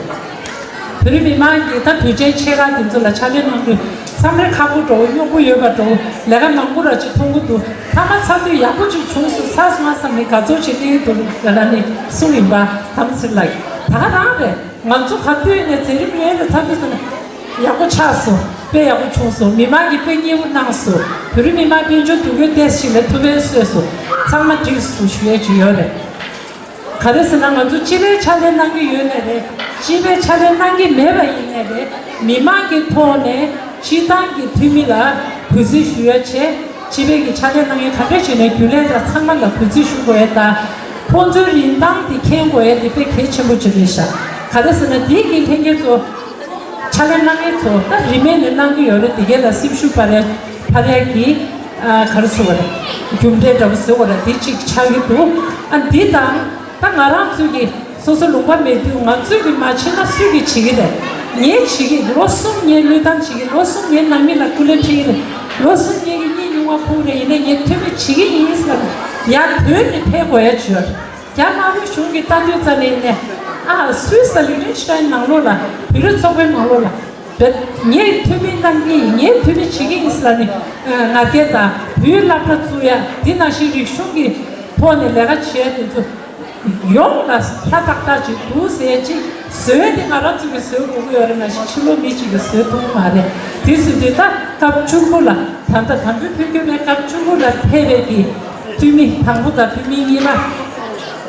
བོད་རིགས་མི་མང་གིས་ད་དུས་ཆེན་ཆེ་ཁག་དེ་ཚོ་ལ་ཕྱག་ལས་གནང་དུས་མཚམས་རེ་ཁག་པོ་འདྲ་བོ་རྙོག་པོ་ཡོད་པ་འདྲ་བོ་ལས་ཀ་མང་པོ་ར་ཅིག་མཐོང་གི་འདུག་མཐའ་མ་ཚར་དུས་ཡག་པོ་ཅིག་བྱུང་སོང་ཚར་སོང་ང་བསམ་ནས་དགའ་ཚོར་ཅིག་གླེང་གི་འདུག་ལ་ནི་གསུངས་ཡིན་པ་དམ་ཚིག་ལགས་ད་ག་རང་རེད། ང་ཚོ་ག་དུས་ནས་མཛད་རིམ་ལོན་ལ་ཚར་དུས་ཙམ་ནས་ཡག་པོ་ཆགས་སོང་། དཔེ་ཡག་པོ་བྱུང་སོང་། མི་མང་གིས་དཔེ་མཉེས་པོ་གནང་སོང་། བོད་རིགས་མི་མང་དཔལ་འབྱོར་འདུ་འགོད་ཏོག་ཙམ་ཞིག་ལ་ཐུགས་ཕན་གསོས་སོང་། ཚང་མ་འགྲིག་སོང་ཞུ་ཡས་ཅིག་ཡོད་རེད། ག་རེ་ཟེར་ན་ང་ཚོ་སྤྱི་པའི་ཕྱག་ལས་གནང་གི་ཡོད་ནའི་རེད། སྤྱི་པའི་ཕྱག་ལས་གནང་གི་མེད་པ་ཡིན་ནའི་རེད། མི་མང་གི་ཐོག་ནས་སྤྱི་བཏང་གི་འཐུས་མི་ལ་གུས་བརྩི་ཞུ་ཡ་བྱས། སྤྱི་པའི་གི་ཕྱག་ལས་གནང་མཁན་ག་འདྲ་བྱས་ནས་རྒྱུན་ལས་དང་ཚང་མ་ལ་གུས་བརྩི་ཞུ་དགོས་ཡ་དང་། ཁོང་ཚོའི་རིན་ཐང་དེ་མཁྱེན་དགོས་ཡ་དེ་དཔེ་གལ་ཆེན་པོ་ཅིག་རེད་ཤག་ག་རེ་ཟེར་ན་འདི་གི་ལྷན་རྒྱས་ཚོ་ ཕྱག་ལས་གནང་མཁན་ཚོ་ད་རིན་མེད་ནས་གནང་གི་ཡོད་རེད། དེ་གའི་ལ་སེམས་ཤུགས་སྤར་ཡ་སྤར་ཡ་གི་ཨ་ག་རེ་ཟེར་དགོས་རེད། རྒྱུ་འབྲས་འདྲ་པོ་ཟེར་དགོས་རེད། དེ་གཅིག་ཆགས་ཀྱི་འདུག་ཨ་འདི་དང་ད་ང་རང་ཚོའི་གི་སོ་སོ་ལུང་པ་མེད་དུས་ང་ཚོས་ཀྱི་མ་བྱེད་ན་སུས་ཀྱི་བྱེད་ཀྱི་རེད། ངས་བྱེད་ཀྱི། ལོ་གསུམ་ངས་བློས་བཏང་བྱེད་ཀྱི། ལོ་གསུམ་ངས་ནང་མི་ལ་སྐུ་ལས་ཁྲིད་ཀྱི་རེད། ལོ་གསུམ་ངས་ཀྱི་གཉིད་ཉུང་བ་ཕུག་རེད། ཡིན་ནའི་ངས་ཐོན་མི་བྱེད་ཀྱི་ཡིན་ཟེར་ནས་ཡར་ཐོན་ནས་ཕེབས་དགོས་ཡ་བྱོས། རྒྱ་ནག་པའི་གཞུང་གིས་ལྟ་དུས་ཙ་ནས་ནས་ཨ་སུད་སི་ལི་ཁྲེན་ཤི་ཏན་ནང་ལོགས་ལ་བོད་རིགས་ཚོགས་པའི་ནང་ལོགས་ལ་བོད་ངས་འཐུས་མི་གནང་གི་ཡིན། ངས་འཐུས་མི་བྱེད་ཀྱི་ཡིན་ཟེར་ནས་ང་རྒྱལ་དང་བོད་སློབ་གྲྭ་བཙུགས་ཡ། དེ་ནང་བཞིན་རིག་གཞུང་གི་ཐོག་ནས་ལས་ཀ་བྱེད་ཡ་དེ་ཚོ་ཡོངས་ལ་ཧྲ་ཏག་ཏག་ཅིག་འདུག་ཟེར་ཅིག་བཟོས་ཏེ་ང་རང་ཚོ་གིས་བཟོས་དགོས་ཀྱི་ཡོད་རེད། ནང་བཞིན་ཕྱི་ལོགས་མི་གཅིག་གིས་བཟོས་ཐུབ་ཀྱི་མ་རེད། དེ་བཟོས་དུས་ད་སྐབས་བཅུ་དགུ་ལ་ད་ལྟ་དམ་འབུལ་ཕུལ་རྒྱུ་བའི་སྐབས་བཅུ་དགུ་ལ་ཕེབས་པའི་གི་འཐུས་མི་དང་པོ་དང་འཐུས་མི་གཉིས་པ་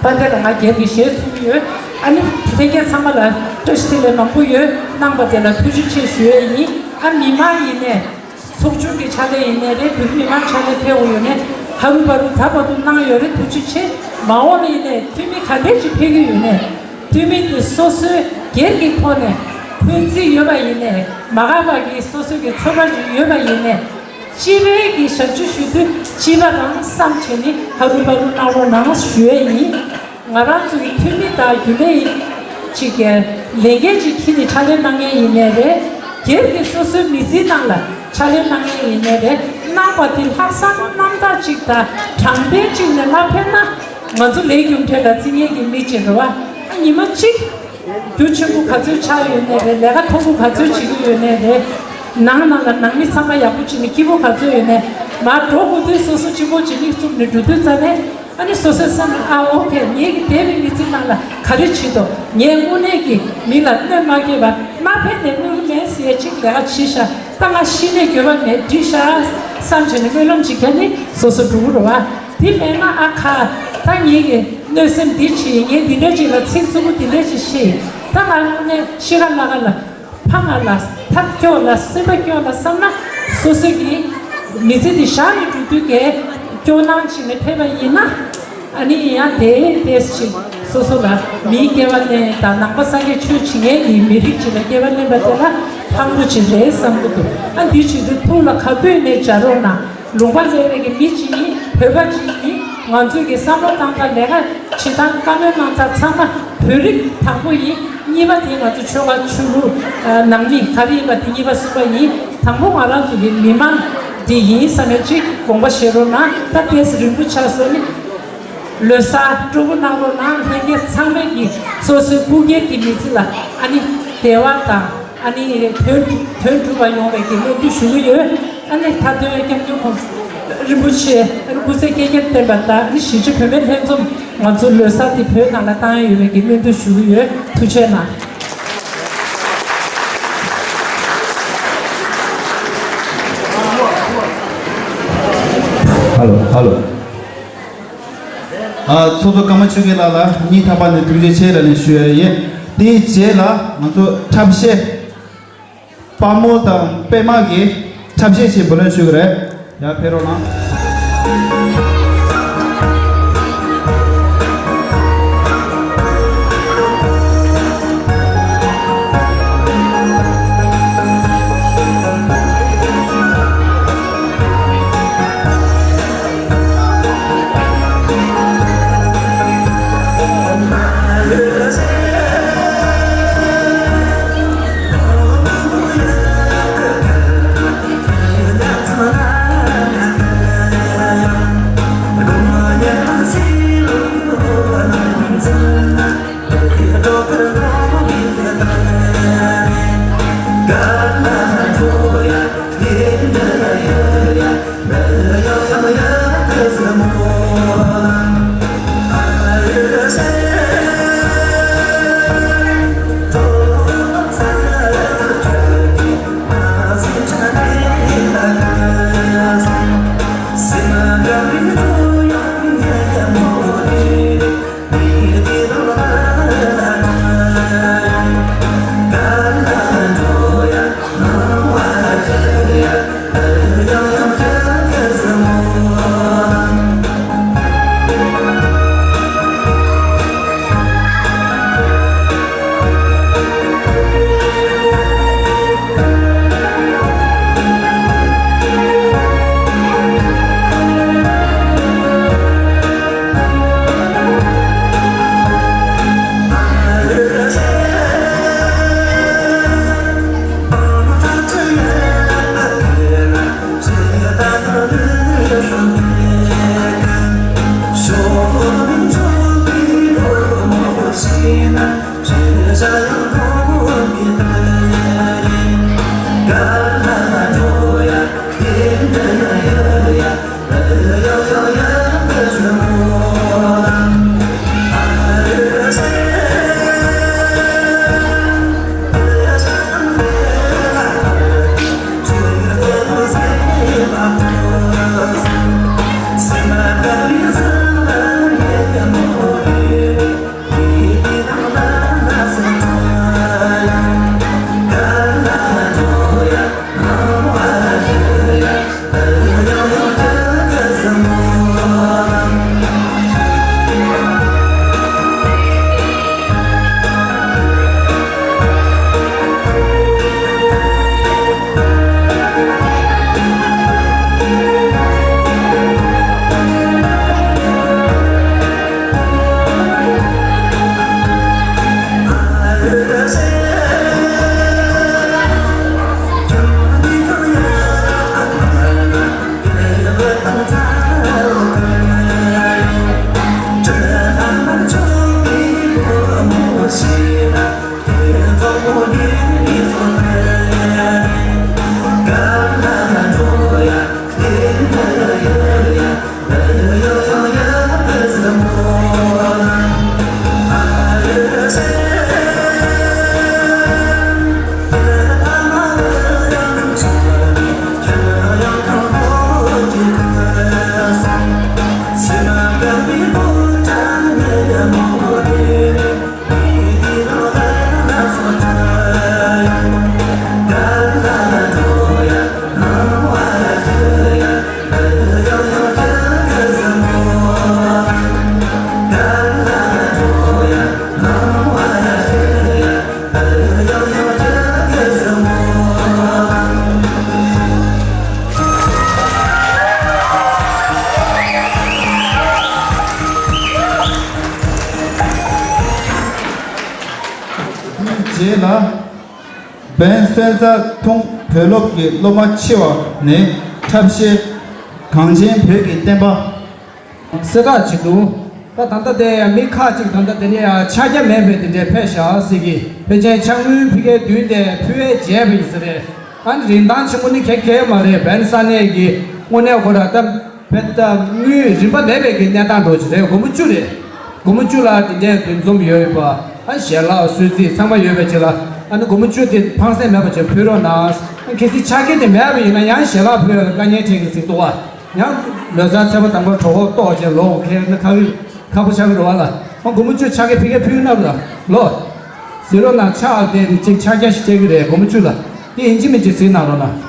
དཔལ་ལྡན་ལགས་ང་སྒེར་གྱི་ཞལ་གསུང་གི་ཡོད། ཨ་ནི་ལྷན་རྒྱས་ཚང་མ་ལ་བཀྲ་ཤིས་བདེ་ལེགས་མང་པོ་ཡོད། གནང་བ་དེ་ལ་ཐུགས་རྗེ་ཆེ་ཞུ་ཡས་ཡིན། ཨ་མི་མང་ཡིན་ནས་ཚོགས་ཆུང་གི་ཕྱག་ལས་ཡིན་ནའི་རེད། བོད་མི་མང་ཕྱག་ལས་ཕེབས་ཡོད་ནའི་ཧ་རུ་བ་རུ་ད་བར་དུ་གནང་ཡོད་རེད། ཐུགས་རྗེ་ཆེ། མ་འོངས་ལ་ཡིན་ནའི་འཐུས་མི་ག་འདྲས་ཅིག་ཕེབས་ཀྱི་ཡོད་ནའི་འཐུས་མི་དེ་སོ་སོའི་སྒེར་གྱི་ཐོག་ནས་འཁོན་འཛིན་ཡོད་པ་ཡིན་ནའི་མ་དགའ་བ་གི་སོ་སོ་གི་ཚོར་བ་ཅིག་ཡོད་པ་ཡིན་ནའི་སྤྱི་པའི་གི་ཞབས་ཕྱི་ཞུ་དུས་སྤྱི་པ་རང་བསམ་བྱས་ནས་ཧ་རུ་བ་རུ་གནང་རོགས་གནང་ཞུ་ཡས་ཡིན། ང་རང་ཚོ་གི་འཐུས་མི་དང་རྒྱུན་ལས་ཅིག་གི་ལས་འགན་ཅིག་འཁྱེར་ནས་ཕྱག་ལས་གནང་མཁན་ཡིན་ནའི་རེད། སྒེར་གྱི་སོ་སོའི་མི་ཚེའི་ནང་ལ་ཕྱག་ལས་གནང་མཁན་ཡིན་ནའི་རེད། གནང་བ་དེ་ལྷག་བསམ་རྣམ་དག་ཅིག་དང་དྲང་བདེན་ཅིག་ནས་མ་ཕེབས་ན་ང་ཚོ་ལས་རྒྱུ་འབྲས་ལ་བརྩི་མཁན་གྱི་མི་ཅིག་རེད་བ། ཨ་ཉི་མ་གཅིག་རྒྱུ་ཆེན་པོ་ག་ཚོད་ཆགས་ཡོད་ནའི་རེད། ལས་ཀ་མཐོ་པོ་ག་ཚོད་བྱེད་ཀྱི་ཡོད་ནའི་རེད། ནང་ནང་ལ་ནང་མི་ཚང་མ་ཡག་པོ་བྱེད་ནས་སྐྱིད་པོ་ག་ཚོད་ཡོད་ནའི་མར་འགྲོ་དགོས་དུས་སོ་སོ་གཅིག་པོ་གཅིག་མིག་བཙུམ་ནས་འགྲོ་དུས་ཙ་ནས། ཨ་ནི་སོ་སོའི་སེམས་ལ་ཨ་ཨོ་ཁེ་ངེད་ཀྱི་འདས་པའི་མི་ཚེ་ནང་ལ་ག་རེ་བྱེད་དོ། ངས་དངོས་གནས་ཀྱི་མི་ལ་གནོད་མ་སྐྱེལ་བ། མ་ཕེབས་ནས་གནོད་ཀྱི་མེད་ཟེར་ཅིག་ལས་ཀ་བྱེད་ཤག་ད་ང་ཤི་ནས་འགྱོད་པ་མེད་འགྲིག་ཤག་བསམ་བྱས་ནས་སྨོན་ལམ་ཅིག་བརྒྱབ་ནས་སོ་སོ་འགྲོ་གི་རེད་བ། དེ་མེད་ན་ཨ་ཁ་ད་ངེད་ཀྱི་གནོད་སེམས་འདི་བྱེད། ངས་འདི་འདྲ་ཅིག་ལ་ཚིག་རྩུབ་པོ་འདི་འདྲ་ཅིག་བཤད། ད་ང་དངོས་གནས་ཤི་ཁ་ལ་ཁ་ལ། ཕ་ང་ལ་ཐབས་སྐྱོ་ལ་སེམས་པ་སྐྱོ་ལ་བསམ་ན་སོ་སོ་གི་མི་ཚེ་འདི་བཞག་ནས་འགྲོ་དུས་ཀའི་སྐྱོ་སྣང་བྱས་ནས་ཕེབས་པ་ཡིན་ན། ཨ་ནི་ཡང་དེ་དེ་ཞིག་སོ་སོ་ལ་མིའི་སྐྱེ་བ་ལེན་དང་ནང་པ་སངས་རྒྱས་ཆོས་བྱེད་མཁན་གྱི་མི་རིགས་ཅིག་ལ་སྐྱེ་བ་ལེན་པ་དེ་ལ་ཕངས་པོ་ཅིག་རེད་བསམ་གྱི་འདུག་ཨ་འདི་བྱེད་དུས་ཐུགས་ལ་ཁ་སྤོས་ནས་བྱ་རོགས་གནང་། ལུང་པ་ལས་རེ་གི་མི་གཅིག་ཡིན། བོད་པ་གཅིག་ཡིན། ང་ཚོས་ཀྱི་བསམ་བློ་བཏང་སྟངས་ལས་ཀ་བྱེད་སྟངས་བཀའ་མོལ་གནང་སྟངས་ཚང་མ་བོད་རིགས་དང་པོ་ཡིན། གཉིས་པ་དེ་ང་ཚོ་ཆོལ་ཁ་ཆོས་ལུགས་ནང་མི་ག་རེ་ཡིན་པ་དེ་གཉིས་པ་གསུམ་པ་ཡིན། དང་པོ་ང་རང་ཚོ་གི་མི་མང་འདི་ཡིན་བསམ་ཡ་གཅིག་དགོངས་པ་བཞེས་རོགས་གནང་། ད་ཏོག་ཙམ་རིང་པོ་ཆགས་སོང་ནི་ལོ་གསར་སྤྲོ་པོ་གནང་རོགས་གནང་། ལྷན་རྒྱས་ཚང་མས་ཀྱི་སོ་སོའི་སྤུ་རྒྱལ་གྱི་མི་ཚེ་ལ་ཨ་ནི་བདེ་བ་དང་། ཨ་ནི་དོན་དོན་འགྲུབ་པ་ཡོང་བའི་གི་སྨོན་འདུན་ཞུ་གི་ཡོད། ཨ་ནི་མཐའ་དོན་སྐྱབས་མགོན་གོང་ས་རིན་པོ་ཆེ་སྐུ་ཚེ་བསྐལ་བརྒྱར་བརྟན་པ་དང་། ཨ་ནི་གཞིས་བྱེས་བུད་མེད་ལྷན་འཛོམས་ང་ཚོ་ལོ་གསར་འདི་བོད་ནང་ལ་བཏང་ཡ་ཡོད་པའི་གི་སྨོན་འདུན་ཞུ་གི་ཡོད། ཐུགས་རྗེ་གནང་། ཧ་ལོ་ཧ་ལོ། ཨ་ཚོགས་གཙོ་ཀརྨ་ཆོས་རྒྱན་ལགས་ལ་སྙིང་ཐག་པ་ནས་ཐུགས་རྗེ་ཆེ་ལབ་ནས་ཞུ་ཡ་ཡིན། དེའི་རྗེས་ལ་ང་ཚོ་འཁྲབ་གཞས་དཔའ་མོ་དང་པད་མ་གི་འཁྲབ་གཞས་ཤིག་འབུལ་ལེན་ཞུ་གི་རེད། ཡར་ཕེབས་རོགས་གནང་། བན་སོན་རྩ་ཐུང་བོད་སློབ་ཀྱི་སློབ་མ་ཆེ་བ་ནི་འཁྲབ་གཞས་གངས་ཅན་བོད་ཀྱི་བསྟན་པ། གསལ་བསྒྲགས་བྱེད་འདུག་ད་ད་ལྟ་དེ་མི་ཁག་ཅིག་ད་ལྟ་དེ་ནས་ཡང་ཕྱག་རྒྱ་མེད་པའི་དེ་འདྲའི་ཕེབས་བཞག་ཟེར་གི། ཕལ་ཆེར་ཕྱག་དངུལ་ཕ་གིར་བསྡུས་ཏེ་ཕུལ་བས་བྱས་པ་ཡིན་ས་རེད། ཨ་ནི་རིན་ཐང་ཆེན་པོ་ནི་ག་གེ་མ་རེད། བན་ས་གནས་ཀྱི་དངོས་གནས་ཁོ་ར་ད་བན་ད་དངུལ་རིན་པ་མེད་པའི་གི་གནས་སྟངས་འགྲོ་གི་རེད། སྒོར་མོ་བཅུ་རེད། སྒོར་མོ་བཅུ་ལ་དེ་འདྲའི་འདུ་འཛོམས་ཡོད་པ། ཨ་ཞལ་ལག་གསོལ་ཚིགས་ཚང་མ་ཡོད་པའི་ཆེད་ལ། ཨ་ནི་སྒོར་མོ་བཅུ་དེ་ཕངས་སེམས་མེད་པ་བྱས་ཕུལ་རོགས་གནང་། ཨ་གལ་སྲིད་ཕྱག་འཁྱེར་དེ་མེད་པ་ཡིན་ན་ཡང་ཞལ་ལག་ཕུལ་ཡག་ལ་དཀའ་ངལ་འཕྲད་ཀྱི་ཟིག་འདུག་བ། ཡང་ལོ་གསར་ཚེས་པ་དང་པོར་གྲོད་ཁོག་ལྟོགས་བྱས་ལོག་འཁེལ་ན་ཁག་གི་ཁག་པོ་ཆགས་ཀྱི་རེད་བ་ལ། ཨ་སྒོར་མོ་བཅུ་ཕྱག་འཁྱེར་ཕ་གིར་ཕུལ་ན་ལ་ལོ། ཟེར་རོགས་གནང་། ཕྱག་དེ་གཅིག་ཕྱག་རྒྱ་ཞིག་སྤྲད་ཀྱི་རེད། སྒོར་མོ་བཅུ་ལ། དེ་ཡིན་གཅིག་མིན་གཅིག་གཟིགས་གནང་རོགས་གནང་།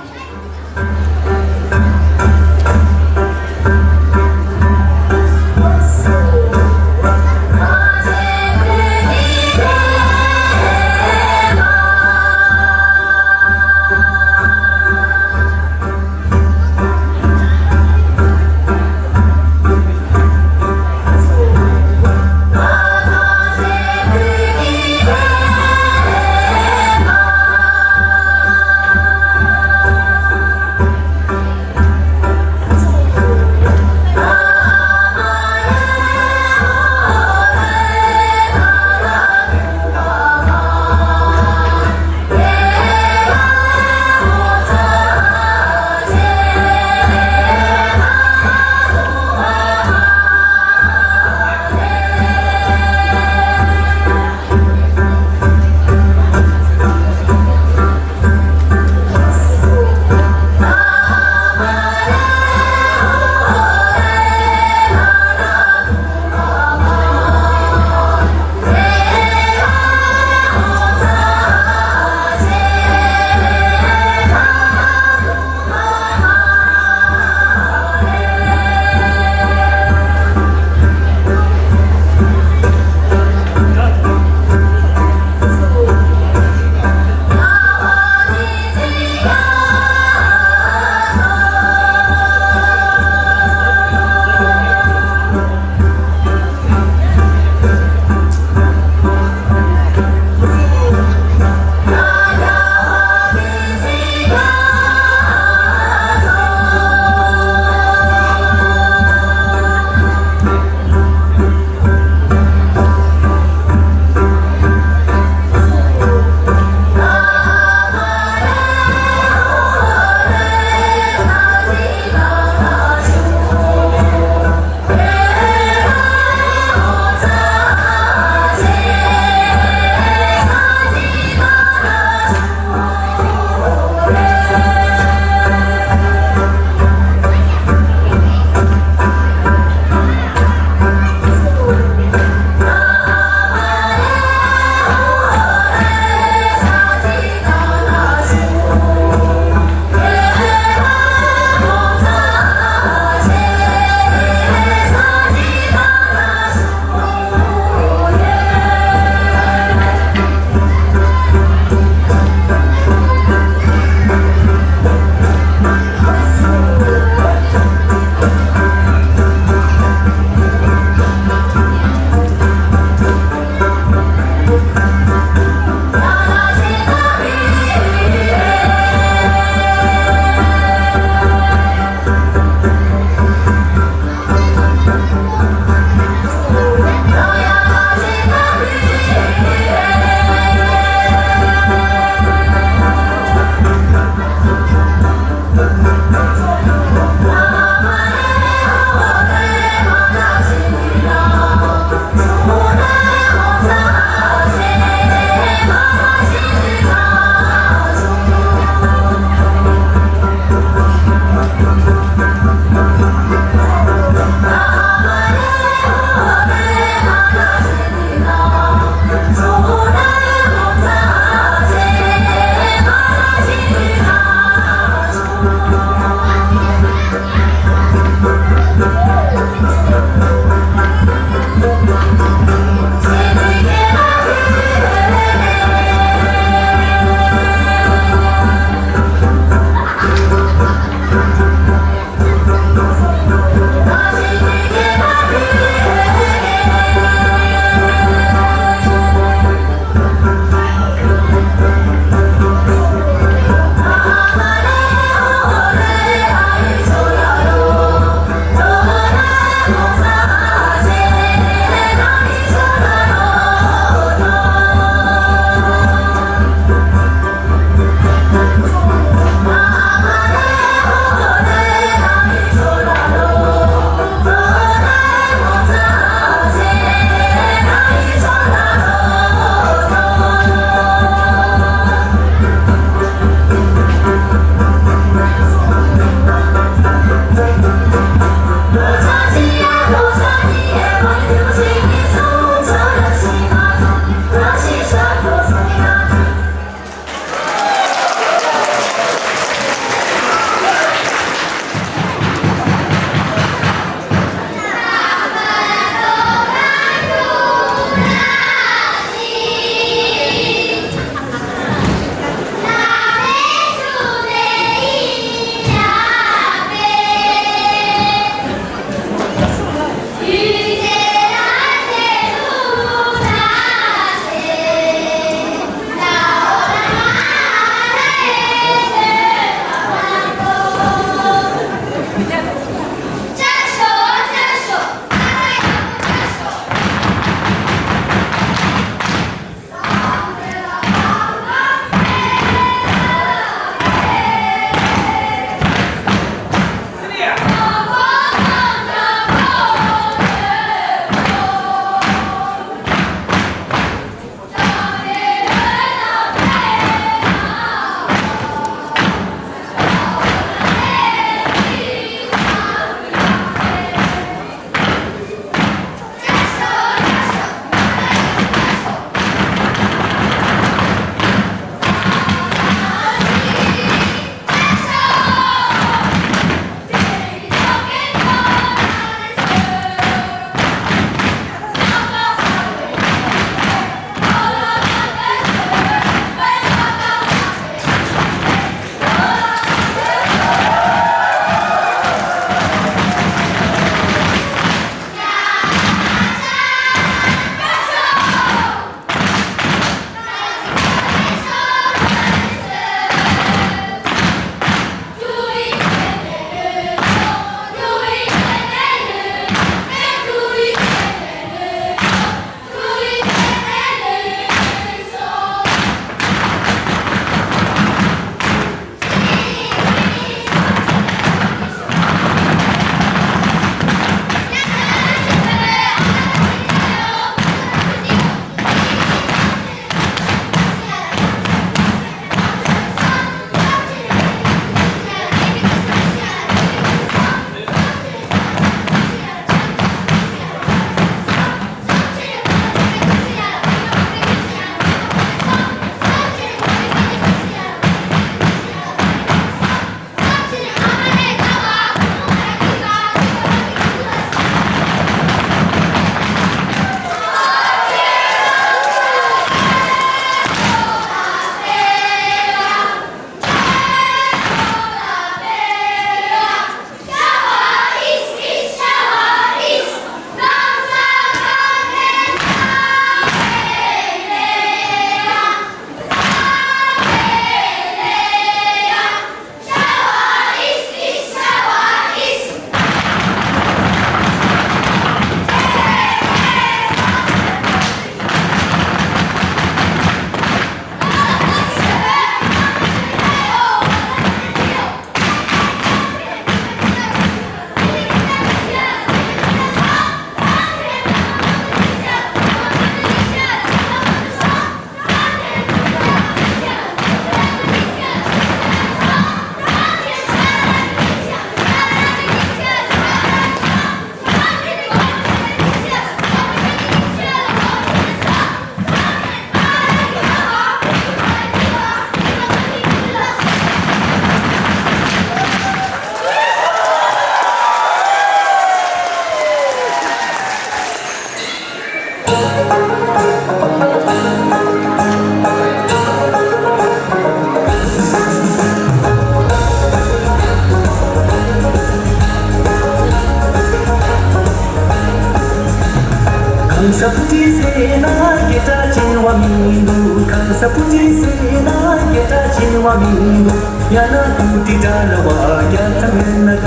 ས་བུ་ཏི་ཟེར་ན་སྐད་གྲགས་ཆེ་བ་མི་འདུག་ཁ་ས་བུ་ཏི་ཟེར་ན་སྐད་གྲགས་ཆེ་བ་མི་འདུག་ཡ་ན་བུ་ཏི་ཏྲ་ལ་བ་རྒྱ་ཚ་མེད་ན་ག་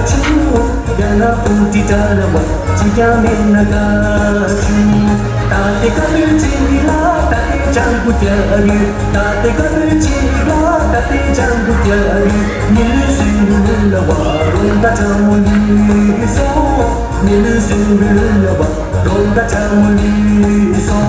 ཆུ། ཡ་ན་བུ་ཏི་ཏྲ་ལ་བ་ཅི་ཀྱང་མེད་ན་ག་ཆུ། ད་ལྟའི་ཀ་བོད་ཅིག་ལ་ད་ལྟའི་ལྗང་བུ་རྒྱག་ཡོད། ད་ལྟའི་ཀ་བོད་ཅིག་ལ་ད་ལྟའི་ལྗང་བུ་རྒྱག་ཡོད། མི་ལུས་སུན་འབུལ་ལ་བ་རོང་ད་ཁྲ་མོ་ལུས་སོ། མི་ལུས་སུན་འབུལ་ལ་བ་རོང་ད་ཁྲ་མོ་ལུས་སོ།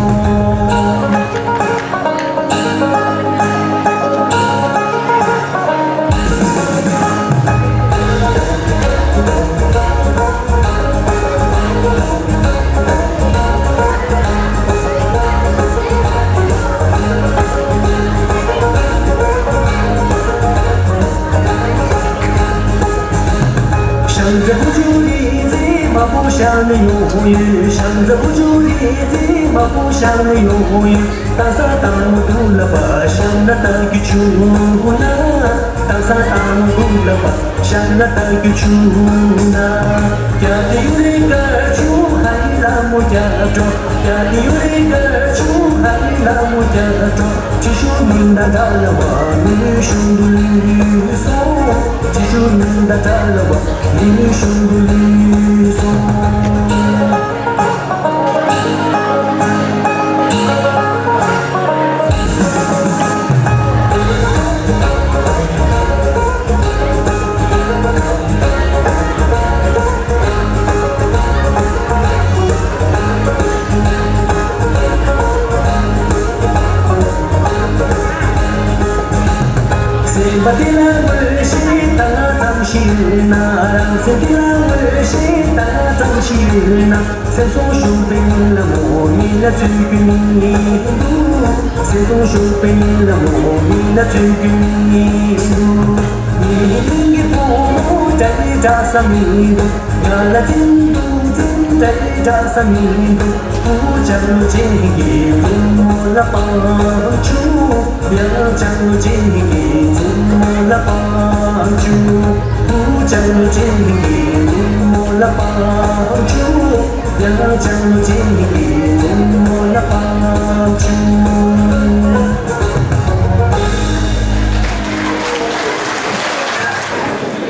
ཤང་རྩེ་བུ་ཆུ་རི་རྩེ་མ་བུ་ཤང་ནི་ཡོང་ཡོད། ཤང་རྩེ་བུ་ཆུ་རི་རྩེ་མ་བུ་ཤང་ནི་ཡོང་ཡོད། ད་ས་དང་མོ་དུ་ལ་པ་ཤང་ན་ད་གི་ཆུ་ན། ད་ས་དང་མོ་དུ་ལ་པ་ཤང་ན་ད་གི་ཆུ་ན། རྒྱ་དེ་ཡུ་རེ་ཀ་ཆུ་ཧ་ལི་ལ་མོ་རྒྱ་འགྲོ། རྒྱ་དེ་ཡུ་རེ་ཀ་ཆུ་ཧ་ལི་ལ་མོ་རྒྱ་འགྲོ། ཅི་ཞུ་མིན་ད་ད་ལ་བ་མི་ཞུ་འདུ་ལི་སོ། ཅི་ཞུ་མིན་ད་ད་ལ་བ་མི་ཞུ་འདུ་ལི་སོ། སེམས་པ་དེ་ལ་འོད་ཤེས་ད་ང་ཙམ་ཞིག་ཡོད་ན། རང་སེམས་དེ་ལ་འོད་ཤེས་ད་ང་ཙམ་ཞིག་ཡོད་ན། སེམས་སོང་ཞུགས་པའི་ཉིན་ལ་མོ་མི་ལ་ཚུལ་གྱི་མི་འདུག་སེམས་སོང་ཞུགས་པའི་ཉིན་ལ་མོ་མི་ལ་ཚུལ་གྱི་མི་འདུག་ངའི་སྙིང་གི་བུ་མོ་འདྲ་ཡི་འདྲ་ས་མི་འདུག་ང་ལ་འཛིན་འདུག་འཛིན་འདྲ་ཡི་འདྲ་ས་མི་འདུག་བུ་ལྕགས་ལོ་ཅན་གྱི་བུ་མོ་ལ་སྤང་བྱུང་། ཡང་ལྕགས་ལོ་ཅན་གྱི་བུ་མོ་ལ་སྤང་བྱུང་། བུ་ལྕགས་ལོ་ཅན་གྱི་བུ་མོ་ལ་སྤང་བྱུང་། ཡང་ལྕགས་ལོ་ཅན་གྱི་བུ་མོ་ལ་སྤང་བྱུང་།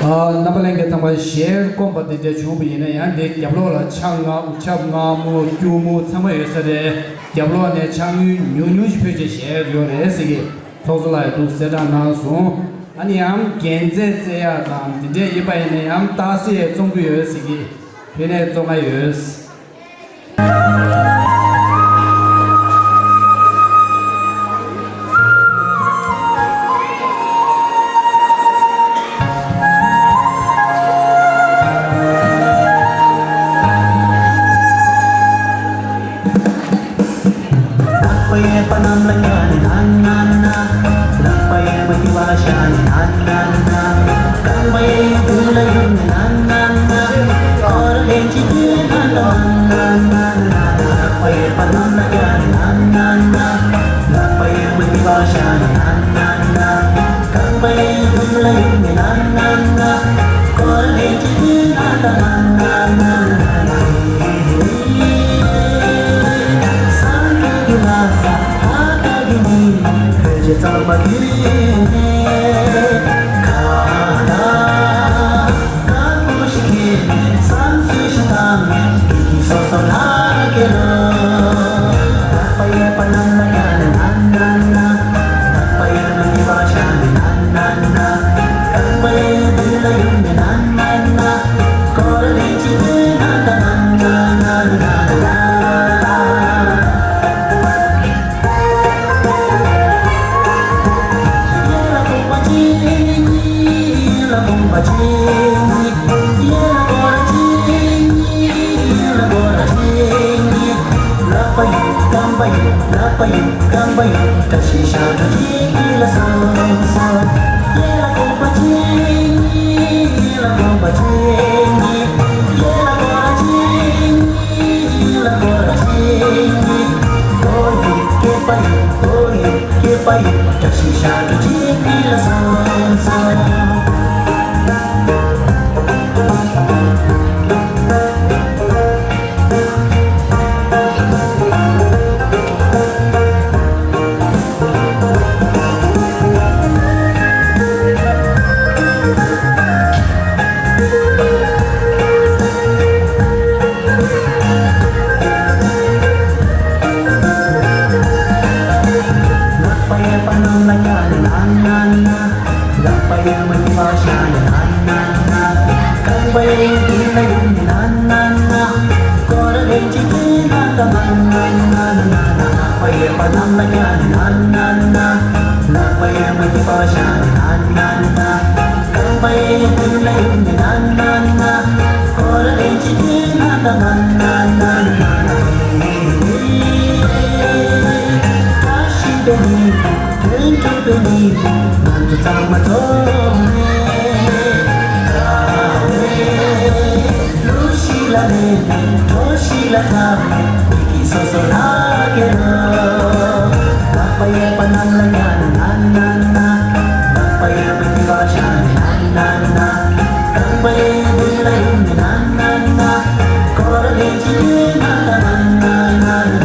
ཨ། རྣམ་པ་ལྷན་རྒྱས་ཚང་མ་ཞལ་སྐོམ་པ་དེ་འདྲ་བྱུང་བ་ཡིན་ན། ཡང་འདི་རྒྱབ་ལོགས་ལ་ཆང་མངར་ཆབ་མངར་མོ་སྐྱུར་མོ་ཚང་མ་ཡོད་ས་རེད། རྒྱབ་ལོགས་ནས་ཆང་ཉུང་ཉུང་ཞིག་ཕུལ་བྱས་ཞལ་ཡོད་རེད་ཟེར་གི། ཚོགས་གཙོ་ལགས་ཡང་འདུག་གསལ་བསྒྲགས་གནང་སོང་། ཨ་ནི་ཡང་རྒྱན་རྩེད་རྩེ་ཡག་དང་དེ་འདྲས་ཡིན་པ་ཡིན་ན་ཡང་རྟགས་གསལ་རྩོམ་གི་ཡོད་ཟེར་གི། དེ་ནས་རྩོམ་ག་ཡོད། ལག་པ་གཡས་པ་གནམ་ལ་བཀྱག་ནས་ན་ན་ན། ལག་པ་གཡས་མ་གི་བ་ཤ་ནས་ན་ན་ན། རྐང་པ་གཡས་མདུན་ལ་གཡུག་ནས་ན་ན་ན། སྐོར་ལེན་གྱི་དུས་ན་ན་ན་ན་ན། ལག་པ་གཡས་པ་གནམ་ལ་བཀྱག་ནས་ན་ན་ན། ལག་པ་གཡས་མ་གི་བ་ཤ་ནས་ན་ན་ན། རྐང་པ་གཡས་མདུན་ལ་གཡུག་ནས་ན་ན་ན། སྐོར་ལེན་གྱི་དུས་ན་ད་ན་ན་ན་ན་ན། དོན་གྲུབ་པའི་ཉིན་ང་ཚོ་ཚང་མ་འཛོམས་ནས། ལུག་ཤིག་ལ་ལེན་ནས། གྲོ་ཞིག་ལ་འཐམས་ནས། མི་གི་སོ་སོ་ལ་སྐྱེལ་རོགས། ལག་པ་གཡས་པ་གནམ་ལ་བརྐྱངས་ནས་ན་ན་ན། ལག་པ་གཡོན་པ་མཐིལ་ལ་བཞག་ནས་ན་ན་ན། རྐང་པ་གཡས་མདུན་ལ་གཡུགས་ནས་ན་ན་ན། ཁོ་རང་ལན་གཅིག་སྟོན་ན་ན་ན་ན་ན་ན།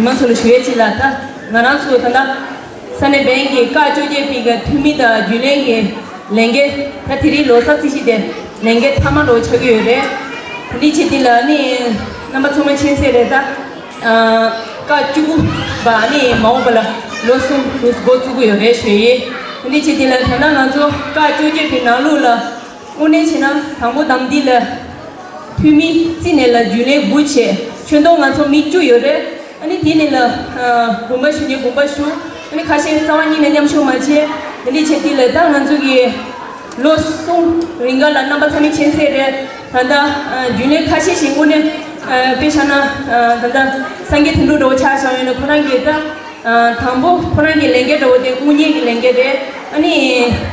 མི་མང་ཚོ་ལ་ཞུ་ཡས་ཅིག་ལ། ད་ང་རང་ཚོ་ད་ལྟ་ས་གནས་བོན་གྱི་སྐབས་བཅོ་བརྒྱད་པའི་གི་འཐུས་མི་དང་རྒྱུན་ལས་ཀྱི་ལས་འགན། ད་དེ་རིང་ལོ་གསར་རྩིས་གཞི་དེ་ལས་འགན་མཐའ་མ་འདྲ་བོ་ཆགས་ཀྱི་ཡོད་རེད། དེ་འདྲའི་ཆེད་དེ་ལ་ནི་རྣམ་པ་ཚང་མ་མཁྱེན་གསལ་རེད། ད་སྐབས་བཅུ་དགུ་པ་ནི་མ་འོངས་པ་ལ་ལོ་གསུམ་འགོ་འགོ་བཙུགས་ཀྱི་ཡོད་རེད་ཞུ་ཡས། དེ་འདྲའི་ཆེད་དེ་ལ་ད་ལྟ་ང་ཚོ་སྐབས་བཅོ་བརྒྱད་པའི་ནང་ལོགས་ལ། དངོས་གནས་བྱས་ན་དང་པོ་དང་འདི་ལ་འཐུས་མི་རྩིས་ནས་ལ་རྒྱུན་ལས་དགུ་བྱས། ཁྱོན་བསྡོམས་ང་ཚོ་མི་བཅུ་ཡོད་རེད། ཨ་ནི་དེ་ནས་ལ་ཨ་དགོངས་པ་ཞུ་ཉེ་དགོངས་པ་ཞུ། ཨ་ནི་ཁ་ཤས་རྩ་བ་ཉིད་ནས་མཉམ་ཞུགས་མ་བྱས། དེ་འདྲའི་བྱས་དེ་ལ་ད་ང་ཚོ་གི་ལོ་གསུམ་རིང་ག་ལ་རྣམ་པ་ཚང་མས་མཁྱེན་གསལ་རེད། ད་ལྟ་ཨ་རྒྱུན་ལས་ཁ་ཤས་ཤིག་དངོས་གནས་ཨ་དཔེ་བཞག་ན་ཨ་ད་ལྟ་སངས་རྒྱས་དོན་གྲུབ་འདྲ་བོ་ཆ་བཞག་ཡོད་ན་ཁོ་རང་གིས་ད། ཨ་དང་པོ་ཁོ་རང་གི་ལས་འགན་འདྲ་བོ་དེ་དངུལ་གཉེར་གྱི་ལས་འགན་རེད། ཨ་ནི་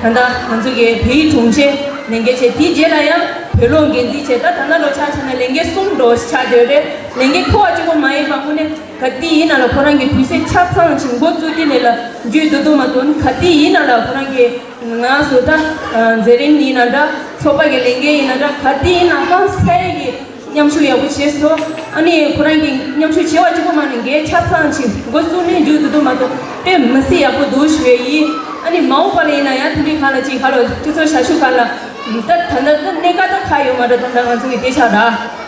ད་ལྟ་ང་ཚོ་གི་བོད་ཡིག་དྲུང་ཆེ་ལས་འགན་བྱས། དེའི་རྗེས་ལ་ཡང་བོད་ལུགས་འགན་འཛིན་བྱས། ད་ད་ལྟ་ལོ་ཆ་བཞག་ན་ལས་འགན་གསུམ་འདྲ་བོ་ཆགས་བསྡད་རེད། ལས་འགན་མཁོ་བ་གཅིག་པོ་མ་ཡིན་པ་དངོས་གནས་ག་དུས་ཡིན་ན་ལ་ཁོ་རང་གི་དུས་ཚོད་ཆ་ཚང་ཞིག་འགོ་བཙུགས་དུས་ནས་ལ་འཇུས་བསྡུ་བསྡུ་མ་གཏོགས། ག་དུས་ཡིན་ན་ལ་ཁོ་རང་གི་ང་སོ་ད་མཛད་རིམ་ཡིན་ན་འདྲ། ཚོགས་པ་གི་ལས་འགན་ཡིན་ན་འདྲ། ག་དུས་ཡིན་ན་ཧང་སངས་ཀྱི་མཉམ་ཞུགས་ཡག་པོ་བྱས་སོང་། ཨ་ནི་ཁོ་རང་གིས་མཉམ་ཞུགས་བྱས་པ་གཅིག་པོ་མ་ནི་འགན་ཆ་ཚང་ཞིག་འགོ་བཙུགས་ནས་མཇུག་བསྡུ་དུ་མ་གཏོགས་དཔེ་མི་སྲིད་ཡག་པོ་འདུག་ཞུ་ཡས་ཡིན། ཨ་ནི་མ་འོངས་པ་ལ་ཡིན་ན་ཡང་དེ་འདྲའི་གང་ལ་ཅིག་ཧ་ལོ་སྤྱི་ཚོགས་བྱ་ཤུགས་གང་ལ་ད་ད་ད་ད་གནད་འགག་ད་ཁ་ཡོད་མ་རེད། ད་ད་ང་ཚོ་གི་བདེ་ཆགས་ར།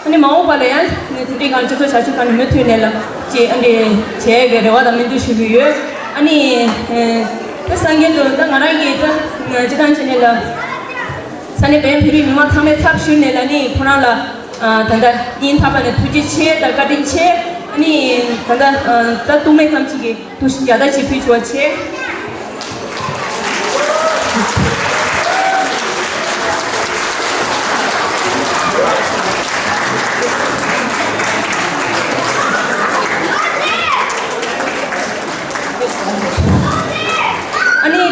ཨ་ནི་མ་འོངས་པ་ལ་ཡང་དེ་འདྲའི་གང་སྤྱི་ཚོགས་བྱ་ཤུགས་གང་ལ་མུ་མཐུད་ནས་ལ་ཅིག་ཨ་འདྲའི་བྱས་གི་རེ་བ་དང་སྨོན་འདུན་ཞུ་གི་ཡོད། ཨ་ནི་ད་སངས་རྒྱས་འགྲོ་ད་ང་རང་གི་ད་སྤྱི་བཏང་བྱས་ནས་ལ། ས་གནས་བོད་བོད་རིགས་མི་མང་ཚང་མའི་ཚབ་ཞུས་ནས་ལ་ནི་ཁོ་རང་ལ་ཨ་ད་ལྟ་སྙིང་ཐག་པ་ནས་ཐུགས་རྗེ་ཆེ་དང་བཀའ་དྲིན་ཆེ། ཨ་ནི་ད་ལྟ་ཨ་ད་ཐུགས་སྨོན་ཙམ་ཅིག་གིས་ཐུགས་རྗེ་ཆེ་ཞུ་བ་བྱས།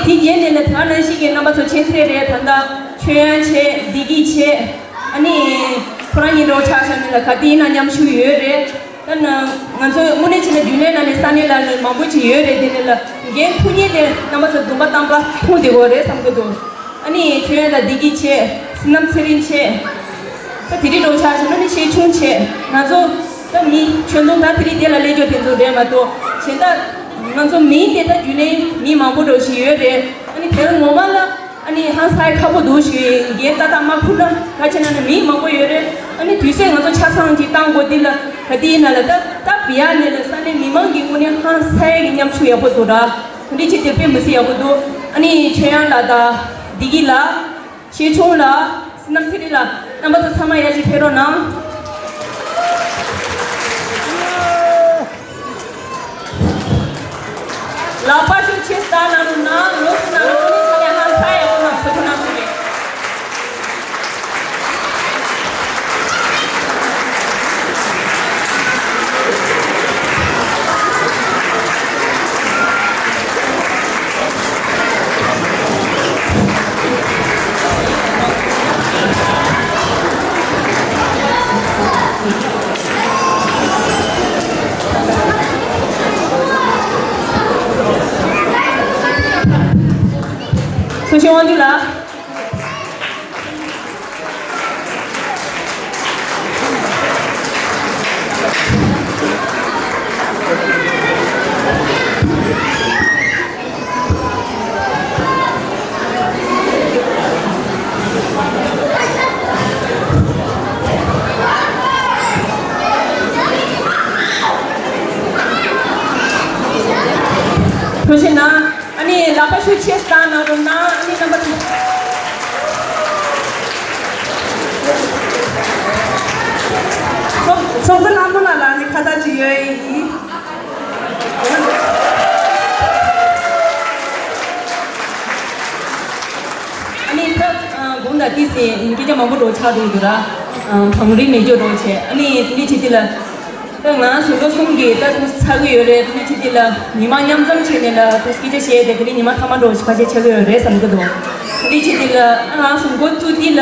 དེ་རྗེས་ནས་ལ་དེ་ག་ནང་བཞིན་གྱི་རྣམ་པ་ཚོ་མཁྱེན་གསལ་རེད། ད་ལྟ་ཆོས་དབྱངས་བྱས། བདེ་སྐྱིད་བྱས། ཨ་ནི་ཁོ་རང་གཉིས་འགྲོ་ཆགས་བྱས་ནས་ལ་ག་དེ་ཡིན་ན་མཉམ་ཞུགས་ཡོད་རེད། ད་ན་ང་ཚོས་དངོས་གནས་བྱས་ན་རྒྱུན་ལས་ནང་ནས་ས་གནས་ལ་ནས་མང་པོ་ཅིག་ཡོད་རེད། དེ་ནས་ལ་འགན་འཁུར་མཁན་དེ་རྣམ་པ་ཚོ་འདུན་པ་དམ་པ་འཁུར་བསྡད་ཡོད་རེད་བསམ་གྱི་འདུག་ཨ་ནི་ཆོས་དབྱངས་དང་བདེ་སྐྱིད་བྱས། བསོད་ནམས་ཚེ་རིང་བྱས། ད་དེ་རིང་འགྲོ་ཆགས་བྱས་ན་ནི་ཤེས་ཆུང་བྱས། ང་ཚོ་ད་མི་ཁྱོན་བསྡོམས་ད་དེ་རིང་དེ་ལ་སླེབས་རྒྱུ་དེ་ཚོ་རེད་མ་གཏོགས། གཞན་ད་ང་ཚོ་མི་དེ་ད་རྒྱུན་ལས་མི་མང་པོ་འགྲོ་བཞིན་ཡོད་རེད། ཨ་ནི་དེ་རིང་ངོ་མ་ལ་ཨ་ནི་ཧང་སང་ཁག་པོ་འདུག་ཞུ་ཡིན། འགན་ཏག་ཏག་མ་འཁུར་ན་ག་བྱས་ན་ནི་མི་མང་པོ་ཡོད་རེད། ཨ་ནི་དུས་ཚོད་ང་ཚོ་ཆ་ཚང་ཅིག་བཏང་དགོས། འདི་ལ་ག་དེ་ཡིན་ན་ལ་ད་ད་བི་ཡ་ནས་ལ་ས་གནས་མི་མང་གི་དངོས་གནས་ཧང་སང་གི་མཉམ་ཞུགས་ཡག་པོ་འདུག་ར། འདི་ཆེད་དེ་དཔེ་མི་སྲིད་ཡག་པོ་འདུག་ཨ་ནི་ཆོས་དབྱངས་ལགས་དང་བདེ་སྐྱིད་ལགས། ཤེས་ཆུང་ལགས། བསོད་ནམས་ཚེ་རིང་ལགས། རྣམ་པ་ཚོ་ཚང་མ་ཡར་ཅིག་ཕེབས་རོགས་གནང་། ལག་པ་ཤུགས་ཆེ་བསྟར་གནང་རོགས་གནང་། ལོ་སུ་ནང་ལ་དངོས་གནས་ཆ་ནས་ཧང་སང་ཡག་པོ་གནང་ཐུབ་ཐུབ་གནང་ཐུབ་རེད། ཚོགས་གཞོན་དབང་འདུས་ལགས། ཐུགས་རྗེ་གནང་། ཨ་ནི་ལག་པ་ཤུགས་ཆེ་བསྟར་གནང་རོགས་གནང་། ཨ་ནི་རྣམ་པ་ཚོ། ཚོགས་གཙོ་ལྷ་མོ་ལགས་ལ་ནི་ཁ་བརྡ་ཅིག་ཡོད་ཡིན། ཨ་ནི་ད་དགོངས་དག་ཏིས་སྐད་ཆ་མང་པོ་འགྲོ་ཆགས་འདུག་འདུག་ར། བང་རིམ་མེད་རྒྱུ་འགྲོ་བྱས། ཨ་ནི་འདི་ཕྱི་དེ་ལ། ད་ང་སུ་ལོ་གསུམ་གྱི་ད་དུ་ཚར་གི་ཡོད་རེད། དེ་ནས་ཕྱི་དེ་ལ་ཉི་མ་མཉམ་འཛོམས་བྱས་ནས་ལ་དུ་སྐད་ཆ་བཤད་དེ་དེ་རིང་ཉི་མ་ཐ་མ་འགྲོ་ཞིག་ཁ་ཆད་ཆགས་ཀྱི་ཡོད་རེད་བསམ་གྱི་འདུག་དེ་ཕྱི་དེ་ལ་ང་སུ་འགོ་བཙུགས་དེ་ལ་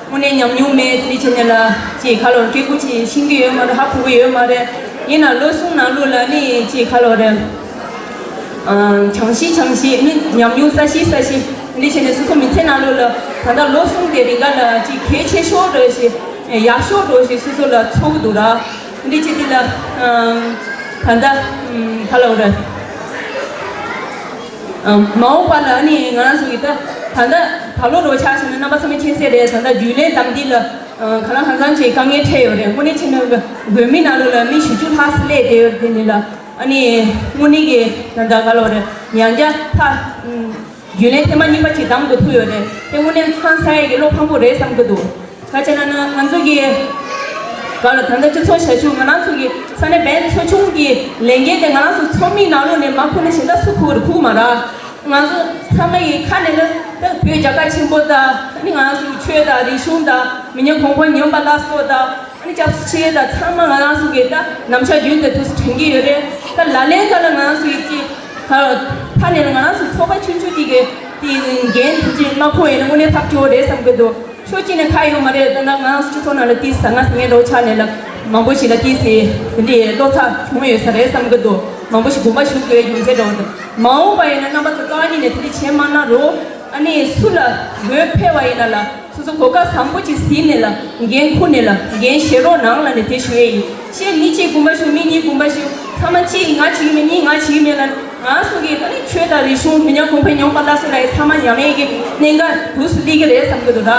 དངོས་གནས་ཉམས་མྱོང་མེད། དེ་ནས་ཕྱི་ནས་ལ་ཅིག་ཁ་ལོར་སྐད་ཁུ་ཅིག་ཤེས་ཀྱི་ཡོད་མ་རེད། ཧ་གོ་གི་ཡོད་མ་རེད། ཡིན་ན་ལོ་གསུམ་ནང་ལོགས་ལ་ནི་ཅིག་ཁ་ལོར་རེད། ཨ། ཆང་ཤི་ཆང་ཤི་ནི་ཉམས་མྱོང་ས་ཤི་ས་ཤི་འདི་བྱས་ནས་སོ་སོ་མི་ཚེ་ནང་ལོགས་ལ་ད་ལྟ་ལོ་གསུམ་དེ་རིང་ག་ལ་ཅིག་གལ་ཆེ་ཤོས་འགྲོ་ཞིག་ཡག་ཤོས་འགྲོ་ཞིག་སོ་སོ་ལ་ཚོར་གི་འདུག་ར། འདི་བྱས་དེ་ལ་ཨ་ད་ལྟ་ཨ་ག་ལ་འོ་ར། ཨ། མ་འོངས་པ་ལ་ནི་ང་རང་ཚོ་གི་ད་ད་ལྟ་ད་ལོ་རོ་ཆགས་ཤིང་ནི་རྣམ་པ་ཚང་མས་མཁྱེན་གསལ་རེད། ད་ལྟ་རྒྱུན་ལས་དམ་འདི་ལ་ཨ་ག་ལ་ཧང་སང་ཅིག་དཀའ་ངལ་འཕྲད་ཡོད་རེད། དངོས་གནས་བྱས་ན་དགོན་མི་ནང་ལོགས་ལ་མི་བཞི་བཅུ་ལྷག་སླེབས་བསྡད་ཡོད་རེད། དེ་ནི་ལ། ཨ་ནི་དངོས་གནས་ཀྱི་ད་ལྟ་ག་ལོ་རེད། ཡང་བསྐྱར་ཕ་རྒྱུན་ལས་ཐེངས་མ་གཉིས་པ་ཅིག་གདམ་དགོས་ཐུག་ཡོད་རེད། དེ་དངོས་གནས་ཧང་སང་ཡས་ཀྱི་བློ་ཕམ་པོ་རེད་བསམ་གྱི་འདུག་ག་བྱས་ན་ན་ང་ཚོ་གི་ག་ལ་ད་ལྟ་སྤྱི་ཚོགས་ཞབས་ཞུ་ང་རང་ཚོ་གི་ས་གནས་བན་ཚོ་ཆུང་གི་ལས་འགན་དེ་ང་རང་ཚོ་ཚོགས་མི་ནང་ལོགས་ནས་མ་ཁུར་ན་གཞན་དག་སུ་ཁུར་ཁུར་མ་ར། ང་ཚོ་ཚང་མ་ཡི་ཁ་ནས་ལ་ད་བོད་རྒྱལ་ཁབ་ཆེན་པོ་དང་ཨ་ནི་ང་རང་ཚོ་གི་ཆོས་དང་རིག་གཞུང་དང་མི་ཉམས་གོང་འཕེལ་ཉམས་པ་སླར་གསོ་དང་། ཨ་ནི་སྐྱབས་སུ་མཆི་དང་ཚང་མ་ང་རང་ཚོ་གི་ད་ནམ་ཞག་རྒྱུན་དུ་དུས་སུ་དྲན་གྱི་ཡོད་རེད། ད་ལ་ལན་ད་ལ་ང་རང་ཚོ་ཡི་ཅི་ཁ་ཕ་ནས་ང་རང་ཚོ་ཚོགས་པ་ཆུང་ཆུང་དེ་གི་དེ་འགན་དེ་ཅི་མ་ཁོ་ཡིན་ན་དངོས་གནས་ཐབས་སྐྱོ་རེད་བསམ་གི་འདུག་ཕྱོགས་གཅིག་ནས་ཁ་ཡོད་མ་རེད། ད་ང་རང་ཚོ་སྤྱི་ཚོགས་ནང་ལ་དེ་ཟ་ང་ཟ་ངན་འགྲོ་ཆགས་ནས་ལ་མང་པོ་ཞིག་ལ་དེ་ཟེ་དེ་འདྲའི་བློ་འཚབ་བྱུང་ཡོད་ས་རེད་བསམ་གི་འདུག་མང་པོ་ཞིག་དགོངས་པ་ཞུ་དགོས་རྒྱུ་མཚན་འདྲ་བོ་འདུག་མ་འོངས་པ་ཡིན་ན་རྣམ་པ་ཚོ་རྩ་བ་ཉིད་ནས་དེ་འདྲ་བྱེད་མ་གནང་རོགས། ཨ་ནི་སུ་ལ་འོས་ཕེབས་པ་ཡིན་ན་ལ། སོ་སོ་གོ་སྐབས་བཟང་པོ་ཅིག་ཟིན་ནས་ལ་འགན་འཁུར་ནས་ལ་འགན་བཞེས་རོགས་གནང་ལ་ནས་དེ་ཞུ་ཡས་ཡིན། ཞེས་མི་གཅིག་དགོངས་པ་ཞུ། མི་གཉིས་དགོངས་པ་ཞུ། ཚང་མ་གཅིག་ང་བྱེད་ཀྱི་མེད། གཉིས་ང་བྱེད་ཀྱི་མེད་ལ། ང་ཚོ་གི་ད་ནི་ཆོས་དང་རིག་གཞུང་མི་ཉམས་གོང་འཕེལ་ཉམས་པ་སླར་གསོ་ལ་ཡི་ཚང་མ་ཉམས་ཡས་ཀྱི་གནད་འགག་དུས་སུ་སླེབས་ཀྱི་རེད་བསམ་གྱི་འདུག་ད།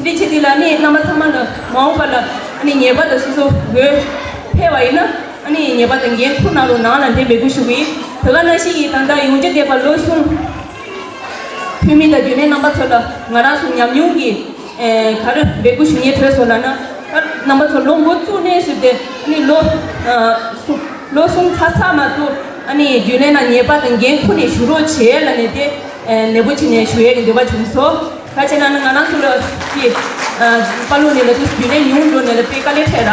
འདི་བྱེད་དུས་ལ་ནི་རྣམ་པ་ཚང་མ་ལ་མ་འོངས་པ་ལ་ཨ་ནི་ངེས་པར་དུ་སོ་སོ་འོས་ཕེབས་པ་ཡིན་ན་ཨ་ནི་ངེས་པར་དུ་འགན་འཁུར་གནང་རོགས་གནང་ལ་འདི་འབོད་སྐུལ་ཞུ་གི་ཡིན། དེ་ག་ནང་བཞིན་གྱི་ད་ལྟ་ཡོངས་འབྲེལ་བསྡད་པ་ལོ་གསུམ་འཐུས་མི་དང་རྒྱུན་ལས་རྣམ་པ་ཚོ་ལ་ང་རང་ཚོ་ཉམས་མྱོང་གི་ཨེ་ག་རེ་འབོད་སྐུལ་ཞུ་སྙིང་འདོད་སོང་ལབ་ན། ད་རྣམ་པ་ཚོ་ལོ་འགོ་བཙུགས་ནས་བཟུང་སྟེ་ཨ་ནི་ལོ་ཨ་གསུམ་ལོ་གསུམ་ཚར་ཚར་མ་གཏོགས་ཨ་ནི་རྒྱུན་ལས་ནང་ངེས་པར་དུ་འགན་འཁུར་ནས་བཞུགས་རོགས་བྱེད་ལབ་ནས་དེ་ཨེ་ནན་པོ་བྱས་ནས་ཞུ་ཡས་ཀྱི་འདོད་པ་བྱུང་སོང་། ག་བྱས་ན་ནི་ང་རང་ཚོ་ལ་ཀྱི་ཨ་དཔའ་ལུང་ནས་ལ་དུས་རྒྱུན་ལས་ཉུང་འགྲོ་ནས་ལ་དཔེ་དཀའ་ལས་འཕྲད་ར།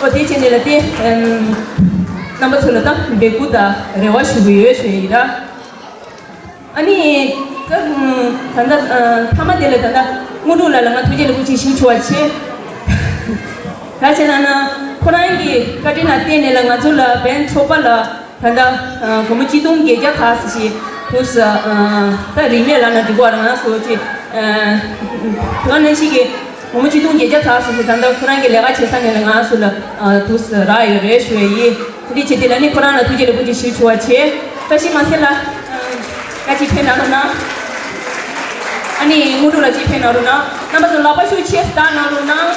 ཨོ་དེ་བྱས་ནས་ལ་དེ་ཨེམ་རྣམ་པ་ཚོ་ལ་ད་འབོད་སྐུལ་དང་རེ་བ་ཞུ་གི་ཡོད་ཞུ་ཡས་ཡིན་ར། ཨ་ནི། ད་ད་ལྟ་མཐའ་མ་དེ་ལ་ད་ལྟ་དངོས་གྲུབ་ལགས་ལ་ང་ཐུགས་རྗེ་ལེགས་པོ་ཅིག་ཞུ་ཆོག་པ་བྱས། ག་བྱས་ན་ན། ཁོ་རང་གི་བཀའ་དྲིན་ལ་བརྟེན་ནས་ལ་ང་ཚོ་ལ་བན་ཚོགས་པ་ལ་ད་ལྟ་སྒོར་མོ་གཅིག་སྟོང་བརྒྱད་བརྒྱ་ཙམ་ཞིག་ཐུགས་ས་ད་རིན་མེད་ལ་ན་འགྲིག་གོ་ང་སོ་ཅིག་ང་ནང་ཞིག་གི་སྒོར་མོ་གཅིག་སྟོང་བརྒྱད་བརྒྱ་ཙམ་ཞིག་ད་ལྟ་ཁོ་རང་གི་ལས་ཀ་བྱེད་ས་ནས་ལ་ང་སོ་ལ་ཐུགས་ས་རག་ཡོད་རེད་ཞུ་ཡ་ཡིན། འདི་བྱེད་དེ་ལ་ནི་ཁོ་རང་ལ་ཐུགས་རྗེ་ལེགས་པོ་ཅིག་ཞུ་ཆོག་པ་བྱས། བཀྲ་ཤིས་མ་སེར་ལ། བཀའ་ཅིག་ཕེབས་གནང་རོགས་གནང་། ཨ་ནི་དངོས་གྲུབ་ལགས་ཅིག་ཕེབས་གནང་རོགས་གནང་། རྣམ་པ་ཚོ་ལག་པ་ཤུགས་ཆེ་བརྡབ་གནང་རོགས་གནང་།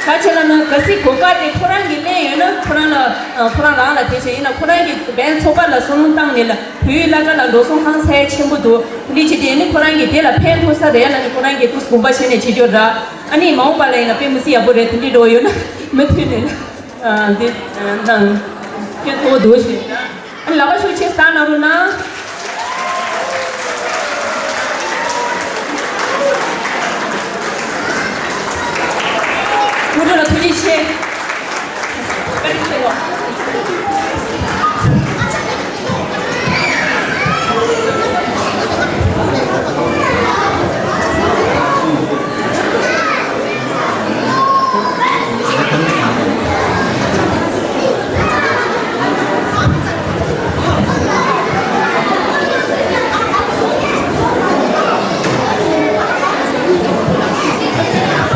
ག་བྱས་ལ་ན་གལ་སྲིད་གོ་སྐབས་དེ་ཁོ་རང་གིས་ལེན་ཡོད་ན་ཁོ་རང་ལ་ཁོ་རང་རང་ལ་དེ་བྱས་ཡིན་ན་ཁོ་རང་གིས་བན་ཚོགས་པ་ལ་བསམ་བློ་བཏང་ནས་ལ་བོད་ཡིག་སློབ་གྲྭ་ལ་འགྲོ་སོང་ཧང་སང་ཆེན་པོ་འདུག་འདི་བྱས་དེ་ནི་ཁོ་རང་གིས་དེ་ལ་ཕན་ཐོགས་ས་རེད་ལ་ནི་ཁོ་རང་གིས་ཏུས་དགོངས་པ་བཞེས་ནས་བྱེད་རྒྱུ་ར། ཨ་ནི་མ་འོངས་པ་ལ་ཡིན་ན་དཔེ་མི་སྲིད་ཡག་པོ་རེད། དེ་འདྲའི་འགྲོ་ཡོད་ན་མུ་མཐུད་ནས་ཨ་འདི་ནང་སྐྱོན་ཐོག་འདུག་ཞེས་ཨ་ནི་ལག་པ་ཤུགས་ཆེ་བརྡབ་གནང་རོགས་གནང་། དངོས་གྲུབ་ལགས་ཐུགས་རྗེ་ཆེ།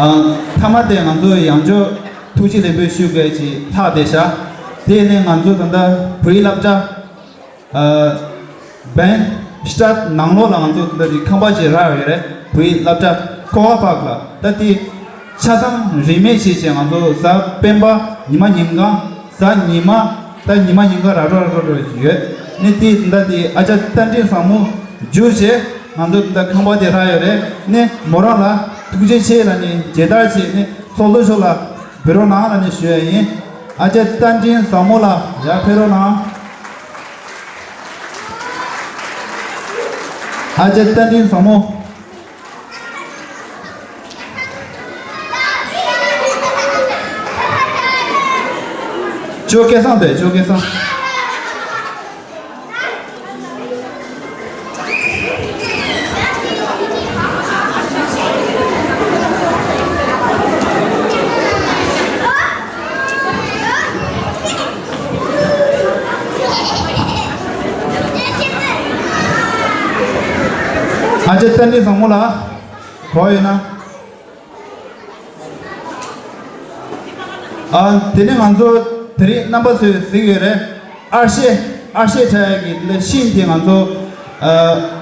ཨ། མཐའ་མ་དེ་ང་ཚོ་ཡང་བསྐྱར་ཐུགས་རྗེ་ལེགས་འབུལ་ཞུ་དགོས་ཀྱི་ལྷག་བསྡད་ཤག་དེ་ནས་ང་ཚོ་ད་ལྟ་བོད་ཡིག་སློབ་གྲྭ། ཨ། བན་སི་ཊར་ནང་ལོགས་ལ་ང་ཚོ་འདི་འདྲའི་ཁང་པ་ཞིག་རག་ཡོད་རེད། བོད་ཡིག་སློབ་གྲྭ་ཀོ་ཧ་པག་ལ། ད་དེ་ཆ་ཚང་རིན་མེད་བྱས་བྱས་ང་ཚོ་གཟའ་སྤེན་པ་ཉི་མ་ཉིན་གང་གཟའ་ཉི་མ་ད་ཉི་མ་ཉིན་གང་ར་རོ་ར་རོ་རོ་ཡོད། ནི་དེ་ད་དེ་ཨ་ཅག་རྟ་མགྲིན་བཟང་མོ་བརྒྱུད་བྱས་ང་ཚོ་ད་ཁང་པ་དེ་རག་ཡོད་རེད། ནི་མོ་རང་ལ་ཐུགས་རྗེ་ཆེ་ལ་ནི་མཇལ་དར་བྱས་ནི་ཚོགས་གཙོ་མཆོག་ལ་འབུལ་རོགས་གནང་ལ་ནི་ཞུ་ཡ་ཡིན། ཨ་ཅག་རྟ་མགྲིན་བཟང་མོ་ལ་ཡར་ཕེབས་རོགས་གནང་། ཨ་ཅག་རྟ་མགྲིན་བཟང་མོ། ཇོ་སྐལ་བཟང་དེ་ཇོ་སྐལ་བཟང་། ཨ་ཅག་རྟ་མགྲིན་བཟང་མོ་ལགས་གོ་ཡོད་ན། ཨ། དེ་ནས་ང་ཚོ་དེ་རིང་རྣམ་པ་ཚོས་གཟིགས་ཡོད་རེད། ཨར་ཤེ་ཨར་ཤེ་འཁྲབ་ཡག་གི་ལས་ཤིན་དེ་ང་ཚོ་ཨ་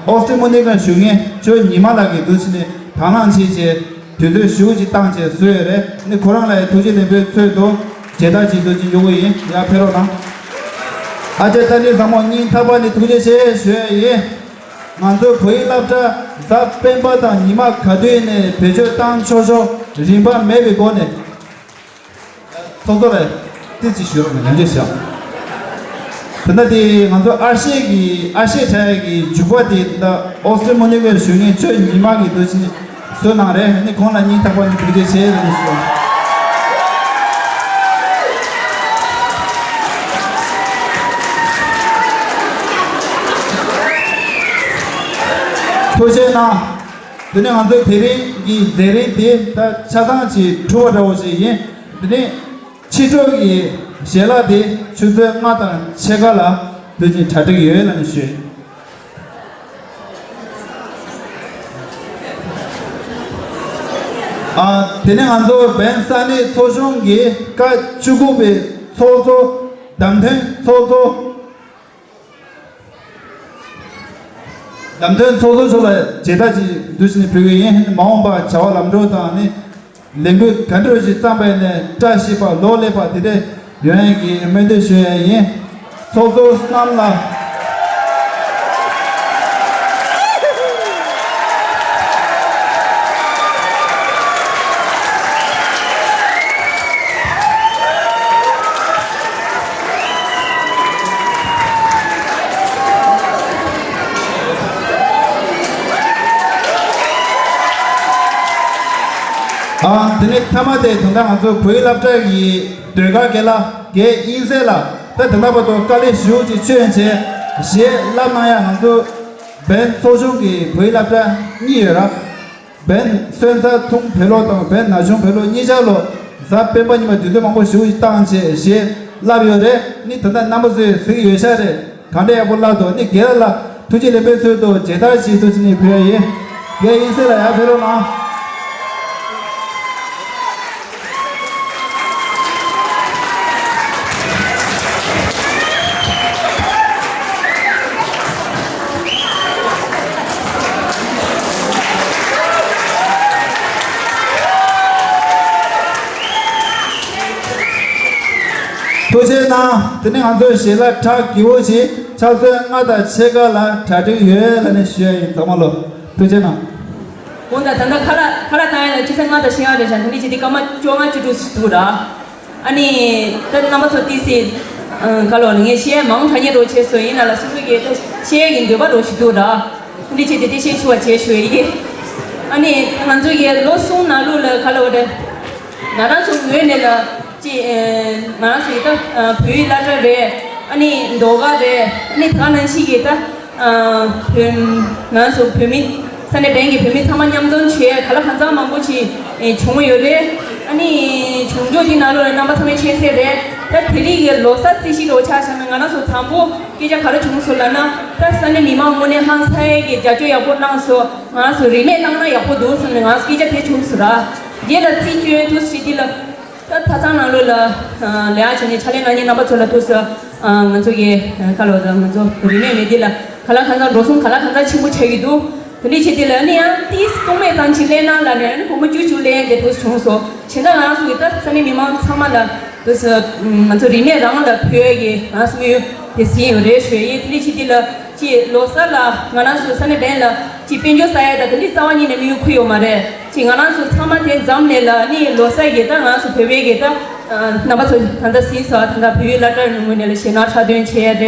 ཨོ་སི་ཊི་མོ་ནི་ཀ་ཞུ་མཁན་ཇོ་ཉི་མ་ལགས་ཀྱིས་འདུག་ཕྱིན་ནས་དང་བླངས་བྱས་བྱས་དུས་ཚོད་ཞུ་ཅིག་བཏང་བྱས་བཟོས་ཡོད་རེད། ནི་ཁོ་རང་ལ་ཡང་ཐུགས་རྗེ་ལེགས་འབུལ་ཚུལ་དུ་མཇལ་དར་ཅིག་འདུག་ཅིག་ཡོང་གི་ཡིན། ཡར་ཕེབས་རོགས་གནང་། ཨ་ཅག་རྟ་མགྲིན་བཟང་མོ་སྙིང་ཐག་པ་ནས་ཐུགས་རྗེ་ཆེ་ཞུ་ཡ་ཡིན། ང་ཚོའི་བོད་ཡིག་སློབ་གྲྭ་གཟའ་སྤེན་པ་དང་ཉི་མ་ག་དུས་ནས་བེད་སྤྱོད་བཏང་ཆོག་ཆོག་རིན་པ་མེད་པའི་སྒོ་ནས། ཚོགས་གཙོ་ལགས་ཏོག་ཙམ་ཞུ་རོགས་གནང་། ཡང་བསྐྱར་བཤད། ད་ལྟ་དེ་ང་ཚོ་ཨར་ཤེ་གི་ཨར་ཤེ་འཁྲབ་ཡག་གི་འཇུག་པ་དེ་ད་ལྟ་ཨོ་སི་ཊི་མོ་ནི་ཀའི་ཞུ་མཁན་ཇོ་ཉི་མ་གིས་འདུག་ཕྱིན་བཟོས་གནང་རེད། ནི་ཁོང་ལ་སྙིང་ཐག་པ་ནས་ཐུགས་རྗེ་ཆེ་ལབ་ནས་ཞུ། ཐུགས་རྗེ་གནང་། དེ་ནས་ང་ཚོའི་དེ་རིང་གི་མཛད་རིམ་དེ་ད་ཆ་ཚང་ཅིག་གྲུབ་པ་འདྲ་བོ་ཞིག་ཡིན། དེ་ནས་ཕྱི་དྲོ་གི་ཞལ་ལག་དེ་ཆུ་ཚོད་ལྔ་དང་ཕྱེད་ཀ་ལ་དུས་ཆེན་གྲ་སྒྲིག་ཡོད་ལབ་ནས་ཞུས། ཨ། དེ་ནས་ང་ཚོ་བན་ས་གནས་ཚོགས་ཆུང་གི་ཀ་བཅུ་དགུ་པའི་ཚོགས་གཙོ་བདམས་ཐོན་ཚོགས་གཙོ། ལམ་སྟོན་ཚོགས་གཙོ་མཆོག་ལ་མཇལ་དར་ཅིག་འདུག་ཕྱིན་ཕུལ་གྱི་ཡིན། མ་འོངས་པར་བྱ་བ་ལམ་འགྲོ་དང་ནི་ལས་འགུལ་ག་འདྲ་ཞིག་བརྩམས་པ་ཡིན་ནའི་བཀྲ་ཤིས་པ་ལོ་ལེགས་པ་དེ་འདྲ་ཡོང་ཡག་གི་སྨོན་འདུན་ཞུ་ཡ་ཡིན། ཚོགས་གཙོ་རྣམས་ལ། ཨ། དེ་ནས་མཐའ་མ་དེ་ད་ལྟ་ང་ཚོ་བོད་ཡིག་སློབ་གྲྭ་ཡི་ཟློས་གར་དགེ་ལགས་དགེ་དབྱིངས་གསལ་ལགས་ ད་ད་ལྟ་བར་དུ་དཀའ་ལས་ཞེ་པོ་ཅིག་བསྐྱོན་བྱས་གཞས་བསླབ་གནང་ཡ། ང་ཚོ་བན་ཚོགས་ཆུང་གི་བོད་ཡིག་སློབ་གྲྭ་གཉིས་ཡོད་ར། བན་སོན་རྩ་ཐུང་བོད་སློབ་དང་བན་ན་གཞོན་བོད་སློབ་གཉིས་ཆར་ལོ་གཟའ་སྤེན་པ་ཉི་མ་དུས་ཚོད་མང་པོ་ཞེ་པོ་ཅིག་བཏང་བྱས་གཞས་བསླབ་ཡོད་རེད། ནི་ད་ལྟ་རྣམ་པ་ཚོས་གཟིགས་ཡོད་ཤག་རེད། ག་འདྲ་ཡག་པོ་བསླབ་འདུག་ནི་རྒན་ལགས་ལ་ཐུགས་རྗེ་ལེགས་འབུལ་ཚུལ་དུ་མཇལ་དར་ཞིག་ཏུ་ཕྱིན་ནས་ཕུལ་ཡ་ཡིན། རྒན་ཡིན་སྲིད་ལ་ཡར་ཕེབས་རོགས་གནང་། ཐུགས་རྗེ་གནང་། དེ་ནས་ང་ཚོའི་ཞལ་ལག་གྲ་རྒྱས་པོ་ཞིག་ཕྱག་ཚོད་ལྔ་དང་ཕྱེད་ཀ་ལ་གྲ་སྒྲིག་ཡོད་ལབ་ནས་ཞུ་ཡ་ཡིན། ཚང་མ་ལོ་ཐུགས་རྗེ་གནང་། འོ་ད་ད་ལྟ་ཁ་ལག་ཁ་ལག་བཏང་ཡ་ལ་ཆུ་ཚོད་ལྔ་དང་ཕྱེད་ཀ་རེད་ཤག་དེ་འདྲ་བྱས་དུས་སྐར་མ་བཅོ་ལྔ་བཅུ་དྲུག་ཞིག་འདུག་ར། ཨ་ནི་ད་རྣམ་པ་ཚོ་ཏི་སི་ཁ་ལོ་ངས་བཤད་མང་དྲགས་ཉེ་རོགས་བྱས་སོ་ཡིན་ན་ལ་སོ་སོ་གི་ད་བཤད་ཀྱི་འདོད་པ་རོགས་ཞིག་འདུག་ར། འདི་བྱས་ཏེ་དེ་བཤད་ཆུ་བ་བྱས་ཞུ་ཡི། ཨ་ནི་ང་ཚོ་གི་ལོ་གསུམ་ནང་ལོགས་ལ་ཁ་ལོ་ད་ང་རང་ཚོ་ངོས་ནས་ལ་ཅི་ང་རང་ཚོ་ཡི་ད་བོད་ཡིག་སློབ་གྲྭ་རེད། ཨ་ནི་ཟློས་གར་རེད། ཨ་ནི་ད་ནང་བཞིན་གི་ད། བོད། ང་ཚོ་བོད་མི། ས་གནས་བན་གྱི་བོད་མི་ཚང་མ་མཉམ་འཛོམས་བྱས་ག་ལ་གང་འཚམ་མང་པོ་ཅིག་བྱུང་ཡོད་རེད། ཨ་ནི་བྱུང་ཕྱོགས་དེ་ནང་ལོགས་ལ་རྣམ་པ་ཚང་མས་མཁྱེན་གསལ་རེད། ད་དེ་རིང་གི་ལོ་གསར་རྩིས་གཞི་རོགས་ཆ་བཞག་ན་ང་རང་ཚོ་དང་པོ་སྐད་ཆ་ག་རེ་བྱུང་སོང་ལབ་ན། ད་ས་གནས་མི་མང་དངོས་གནས་ཧང་སངས་ཀྱི་རྒྱབ་སྐྱོར་ཡག་པོ་གནང་སོང་། ང་རང་ཚོ་རིན་མེད་གནང་ན་ཡག་པོ་འདུག་བསམ་ནས་ང་ཚོ་སྐད་ཆ་དེ་བྱུང་སོང་ར། རྗེས་ལ་རྩིས་སྐྱོན་དུ་སྲིད་དེ་ལ། ད་ད་ཚང་ནང་ལོགས་ལ་ལས་ཀ་བྱེད་མཁན་ཕྱག་ལས་གནང་མཁན་རྣམ་པ་ཚོ་ལ་ཐུགས་སུ་ང་ཚོ་གི་ཁ་ལོ་ང་ཚོ་རིན་མེད་མེད་དེ་ལ་ག་ལ་གང་འཚམ་འགྲོ་སོང་ག་ལ་གང་འཚམ་ཆེན་པོ་ཆགས་ཀྱི་འདུག་དེ་འདྲས་བྱས་དེ་ལ་ནི་ཡང་ཏིས་སྟོང་མེད་ཙམ་ཅིག་ལེན་གནང་ལབ་ནས་ནི་སྒོར་མོ་བཅུ་བཅུ་ལེན་དེ་ཐུགས་སུ་བྱུང་སོང་། བྱས་ན་ང་རང་ཚོ་གི་ད་ས་གནས་མི་མང་ཚང་མ་ལ་ཐུགས་སུ་ང་ཚོ་རིན་མེད་རང་ལ་ཕུལ་གི་ང་རང་ཚོ་དམིགས་ཡུལ་དེ་ཟིན་ཡོད་རེད་ཞུ་ཡ་ཡིན། དེ་འདྲས་བྱས་དེ་ལ། ཅིག་ལོ་གསར་ལ་ང་རང་ཚོ་ས་གནས་བན་ལ་ཅིག་དཔལ་འབྱོར་ས་ཡ་དང་དེ་འདྲའི་རྩ་བ་ཉིད་ནས་དམིགས་ཡུལ་འཁུར་ཡོད་མ་རེད། ཅིག་ང་རང་ཚོ་ཚང་མ་དེ་འཛོམས་ནས་ལ་ཨ་ནི་ལོ་གསར་གྱི་ད་ང་ཚོ་བོད་པའི་གི་ད་རྣམ་པ་ཚོ་ད་ལྟ་གཟིགས་སོ་ད་ལྟ་བོད་ཡིག་སློབ་གྲྭ་ངོས་ནས་ལ་ཞེད་སྣང་འཁྲབ་སྟོན་བྱས་རེད།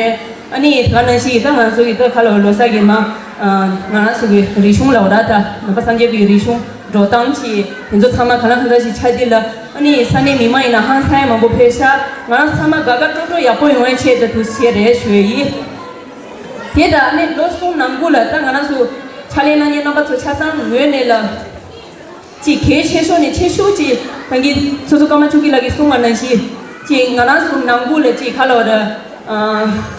ཨ་ནི་ད་ནང་བཞིན་གྱི་ད་ང་ཚོ་གི་ད་ཁ་ལོ་ལོ་གསར་གྱི་མ་ང་རང་ཚོ་གི་རིག་གཞུང་ལ་འོ་ད་ད་ནང་པ་སངས་རྒྱས་པའི་རིག་གཞུང་འགྲོ་སྟངས་ཀྱི་དེ་ཚོ་ཚང་མ་ག་ལ་གང་འདྲ་ཞིག་ཆགས་དུས་ལ་ཨ་ནི་ས་གནས་མི་མང་ཡིན་ན་ཧང་སང་མང་པོ་ཕེབས་ཤག་ང་རང་ཚང་མ་དགའ་དགའ་སྤྲོ་སྤྲོ་ཡག་པོ་ཡོང་བའི་ཆེད་དུ་ཐུགས་རྗེ་ཆེ་རེད་ཞུ་ཡི། དེ་དང་ནི་ལོ་གསུམ་ནང་ཁུལ་ལ་ད་ང་རང་ཚོ་ཕྱག་ལས་གནང་མཁན་རྣམ་པ་ཚོ་ཆ་ཚང་ངོས་ནས་ལ་ཅིག་གལ་ཆེ་ཤོས་ནས་ཆེ་ཤོས་ཅིག་ད་གིན་སོ་སོ་ཀརྨ་ཆོས་སྐྱིད་ལགས་ཀྱིས་གསུངས་པ་ནང་བཞིན་ཅིག་ང་རང་ཚོ་ནང་ཁུལ་ལ་ཅིག་ག་ལ་བ་ར་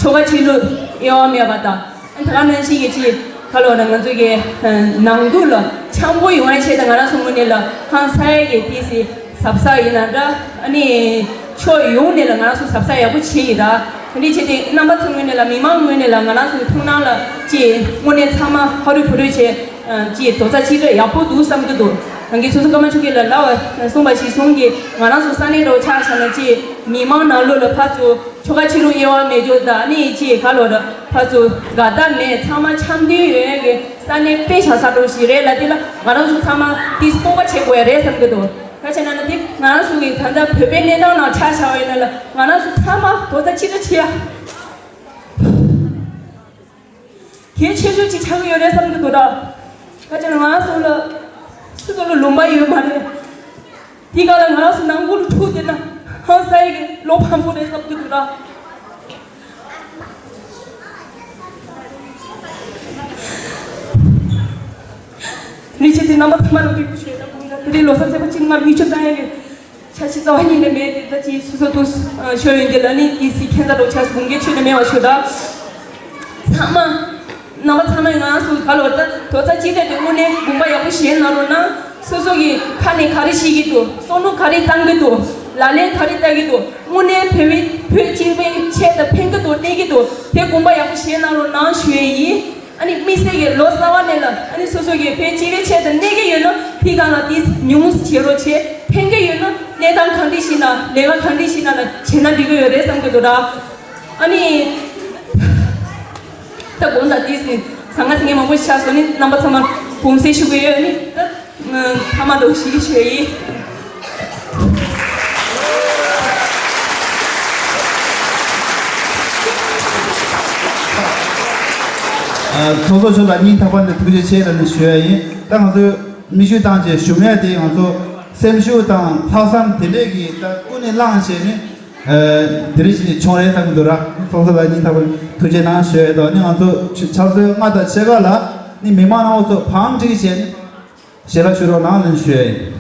ཆོ་ག་ཆོས་ལུགས་དབྱེ་བ་མེད་པ་དང་ད་ག་ནང་བཞིན་གྱི་ཅིག་ག་ལ་བ་ར་ང་ཚོ་གི་ནང་ཁུལ་ལ་འཆམ་པོ་ཡོང་བའི་ཆེད་དུ་ང་རང་ཚོ་ངོས་ནས་ལ་ཧང་སང་གི་དེ་སི་གཟབ་གཟབ་ཡིན་ན་འདྲ། ཨ་ནི་ཕྱོགས་ཡོངས་ནས་ལ་ང་རང་ཚོ་གཟབ་གཟབ་ཡག་པོ་བྱེད་ཡིན་ར། དེ་འདྲའི་ཆེད་དུ་རྣམ་པ་ཚོ་ངོས་ནས་ལ་མི་མང་ངོས་ནས་ལ་ང་རང་ཚོའི་ཐུགས་སྣང་ལ་ཅེས་དངོས་གནས་ཚང་མ་ཧ་རུ་བུ་རུ་བྱས་ཅེས་རྡོག་རྩ་གཅིག་སྒྲིལ་ཡག་པོ་འདུག་བསམ་གྱི་འདུག་ང་གིས་སོ་སོ་ཀརྨ་ཆོས་སྐྱིད་ལ་ལབ་པ་གསུངས་པ་ཞིག་གསུང་གི་ང་རང་ཚོ་ས་གནས་འགྲོ་ཆགས་བྱས་ན་ཅེས་མི་མང་ནང་ལོགས་ལ་ཕར་ཚུར་ཆོ་ག་ཆོས་ལུགས་དབྱེ་བ་མེད་རྒྱུ་དང་ནི་ཅེས་ག་ལོ་ར་ཕར་ཚུར་དགའ་ཟླ་མེད་ཚང་མ་འཆམ་མཐུན་ཡོད་ཡོད་ཀྱི་ས་གནས་དཔེ་བཞག་ས་འགྲོ་ཞིག་རེད་ལ་དེ་ལ་ང་རང་ཚོ་ཚང་མ་དེ་སྤོབས་པ་བྱེད་དགོས་ཡ་རེད་བསམ་གྱི་འདུག་ག་བྱས་ན་ན་དེ་ང་རང་ཚོ་གི་ད་ལྟ་བོད་པའི་གནས་སྟངས་ནང་ཆ་བཞག་པ་ཡིན་ན་ལ་ང་རང་ཚོ་ཚང་མ་རྡོག་རྩ་གཅིག་སྒྲིལ་བྱེད་ཡ་གལ་ཆེ་ཤོས་ཅིག་ཆགས་ཀྱི་ཡོད་རེད་བསམ་གྱི་འདུག་ད་ག་བྱས་ན་ང་རང་ཚོ་ལ་སུ་ཚོ་ལ་ལུང་པ་ཡོད་མ་རེད། དེ་ག་ལ་ང་རང་ཚོ་ནང་ཁུལ་ཐུག་བསྡད་ན་ཧང་སང་གི་བློ་ཕམ་པོ་རེད་བསམ་གྱི་འདུག་ད། རིན་ཆེན་དེ་རྣམ་པ་ཚང་མ་ལ་འབོད་སྐུལ་ཞུ་ཡ་ད་དགོངས་དག་དེ་རིང་ལོ་གསར་ཚེས་པ་གཅིག་མ་མིག་ཆུ་བཏང་ཡ་གི་འཆར་གཞི་རྩ་བ་ཉིད་ནས་མེད་དེ་ད་ཅི་སོ་སོ་དུ་ཤོར་ཡོང་གི་ལ་ནི་དེ་སི་ཁྱེད་ད་ལོ་ཆ་དགོངས་འགལ་ཆོད་ནས་མེད་པ་ཞུ་ད། ཚང་མ། རྣམ་པ་ཚང་མས་ང་ཚོ་ག་ལོ་ད་རྡོག་རྩ་གཅིག་སྒྲིལ་དེ་དངོས་གནས་དགོངས་པ་ཡག་པོ་བཞེས་གནང་རོགས་གནང་། སོ་སོ་གི་ཁ་ནས་ག་རེ་བཤད་ཀྱི་འདུག་བསམ་བློ་ག་རེ་བཏང་གི་འདུག་ལག་ལེན་ག་རེ་བསྟར་གྱི་འདུག་དངོས་གནས་བོད་མི་བོད་སྤྱི་པའི་ཆེད་དུ་ཕན་གྱི་འདུག་གནོད་ཀྱི་འདུག་དེ་དགོངས་པ་ཡག་པོ་བཞེས་གནང་རོགས་གནང་ཞུ་ཡས་ཡིན། ཨ་ནི་དམིགས་བསལ་གྱི་ལོ་གསར་པ་ནས་ལ་ཨ་ནི་སོ་སོ་གི་བོད་སྤྱི་པའི་ཆེད་དུ་གནོད་ཀྱི་ཡོད་ན་དེ་སྒང་ལ་དེ་ཉུང་བྱེད་རོགས་བྱེད། ཕན་གྱི་ཡོད་ན་གནས་སྟངས་གང་འདྲ་ཞིག་ན་ལས་ཀ་གང་འདྲ་ཞིག་ན་ལ་བྱེད་ན་འགྲིག་གི་ཡོད་རེད་བསམ་གྱི་འདུག་ར། ཨ་ནི། ད་དགོངས་དག་དེ་ཟིན་ཟང་ངེ་ཟིང་ངེ་མང་པོ་ཤར་སོང་ནི་རྣམ་པ་ཚང་མ་དགོངས་སེལ་ཞུ་གི་ཡོད་ནི་ད་ཐ་མ་འདྲ་ཞིག་ཞུ་ཡི། ཚོགས་གཙོ་མཆོག་ལ་སྙིང་ཐག་པ་ནས་ཐུགས་རྗེ་ཆེ་ལབ་ནས་ཞུ་ཡ་ཡིན། ད་ང་ཚོས་མིག་ཆུ་བཏང་བྱས་ཞུམ་ཡ་དེ་ང་ཚོ་སེམས་ཤུགས་དང་ལྷག་བསམ་དེ་འདྲས་ཀྱིས་ད་ཀུན་ནས་བསླངས་བྱས་ནི། དེ་རིང་ཞིག་ཆུང་རེད་བསམ་གྱི་འདུག་ར། ཚོགས་གཙོ་ལགས་སྙིང་ཐག་པ་ཐུགས་རྗེ་གནང་ཞུ་ཡས་དང་། ནི་ང་ཚོ་ཕྱག་ཚོད་ལྔ་དང་ཕྱེད་ཀ་ལ་ནི་མི་མང་རྣམ་པ་ཚོ་བང་སྒྲིག་བྱས་ནས་ཞལ་ལག་ཞུ་རོགས་གནང་ལན་ཞུ་ཡས་ཡིན།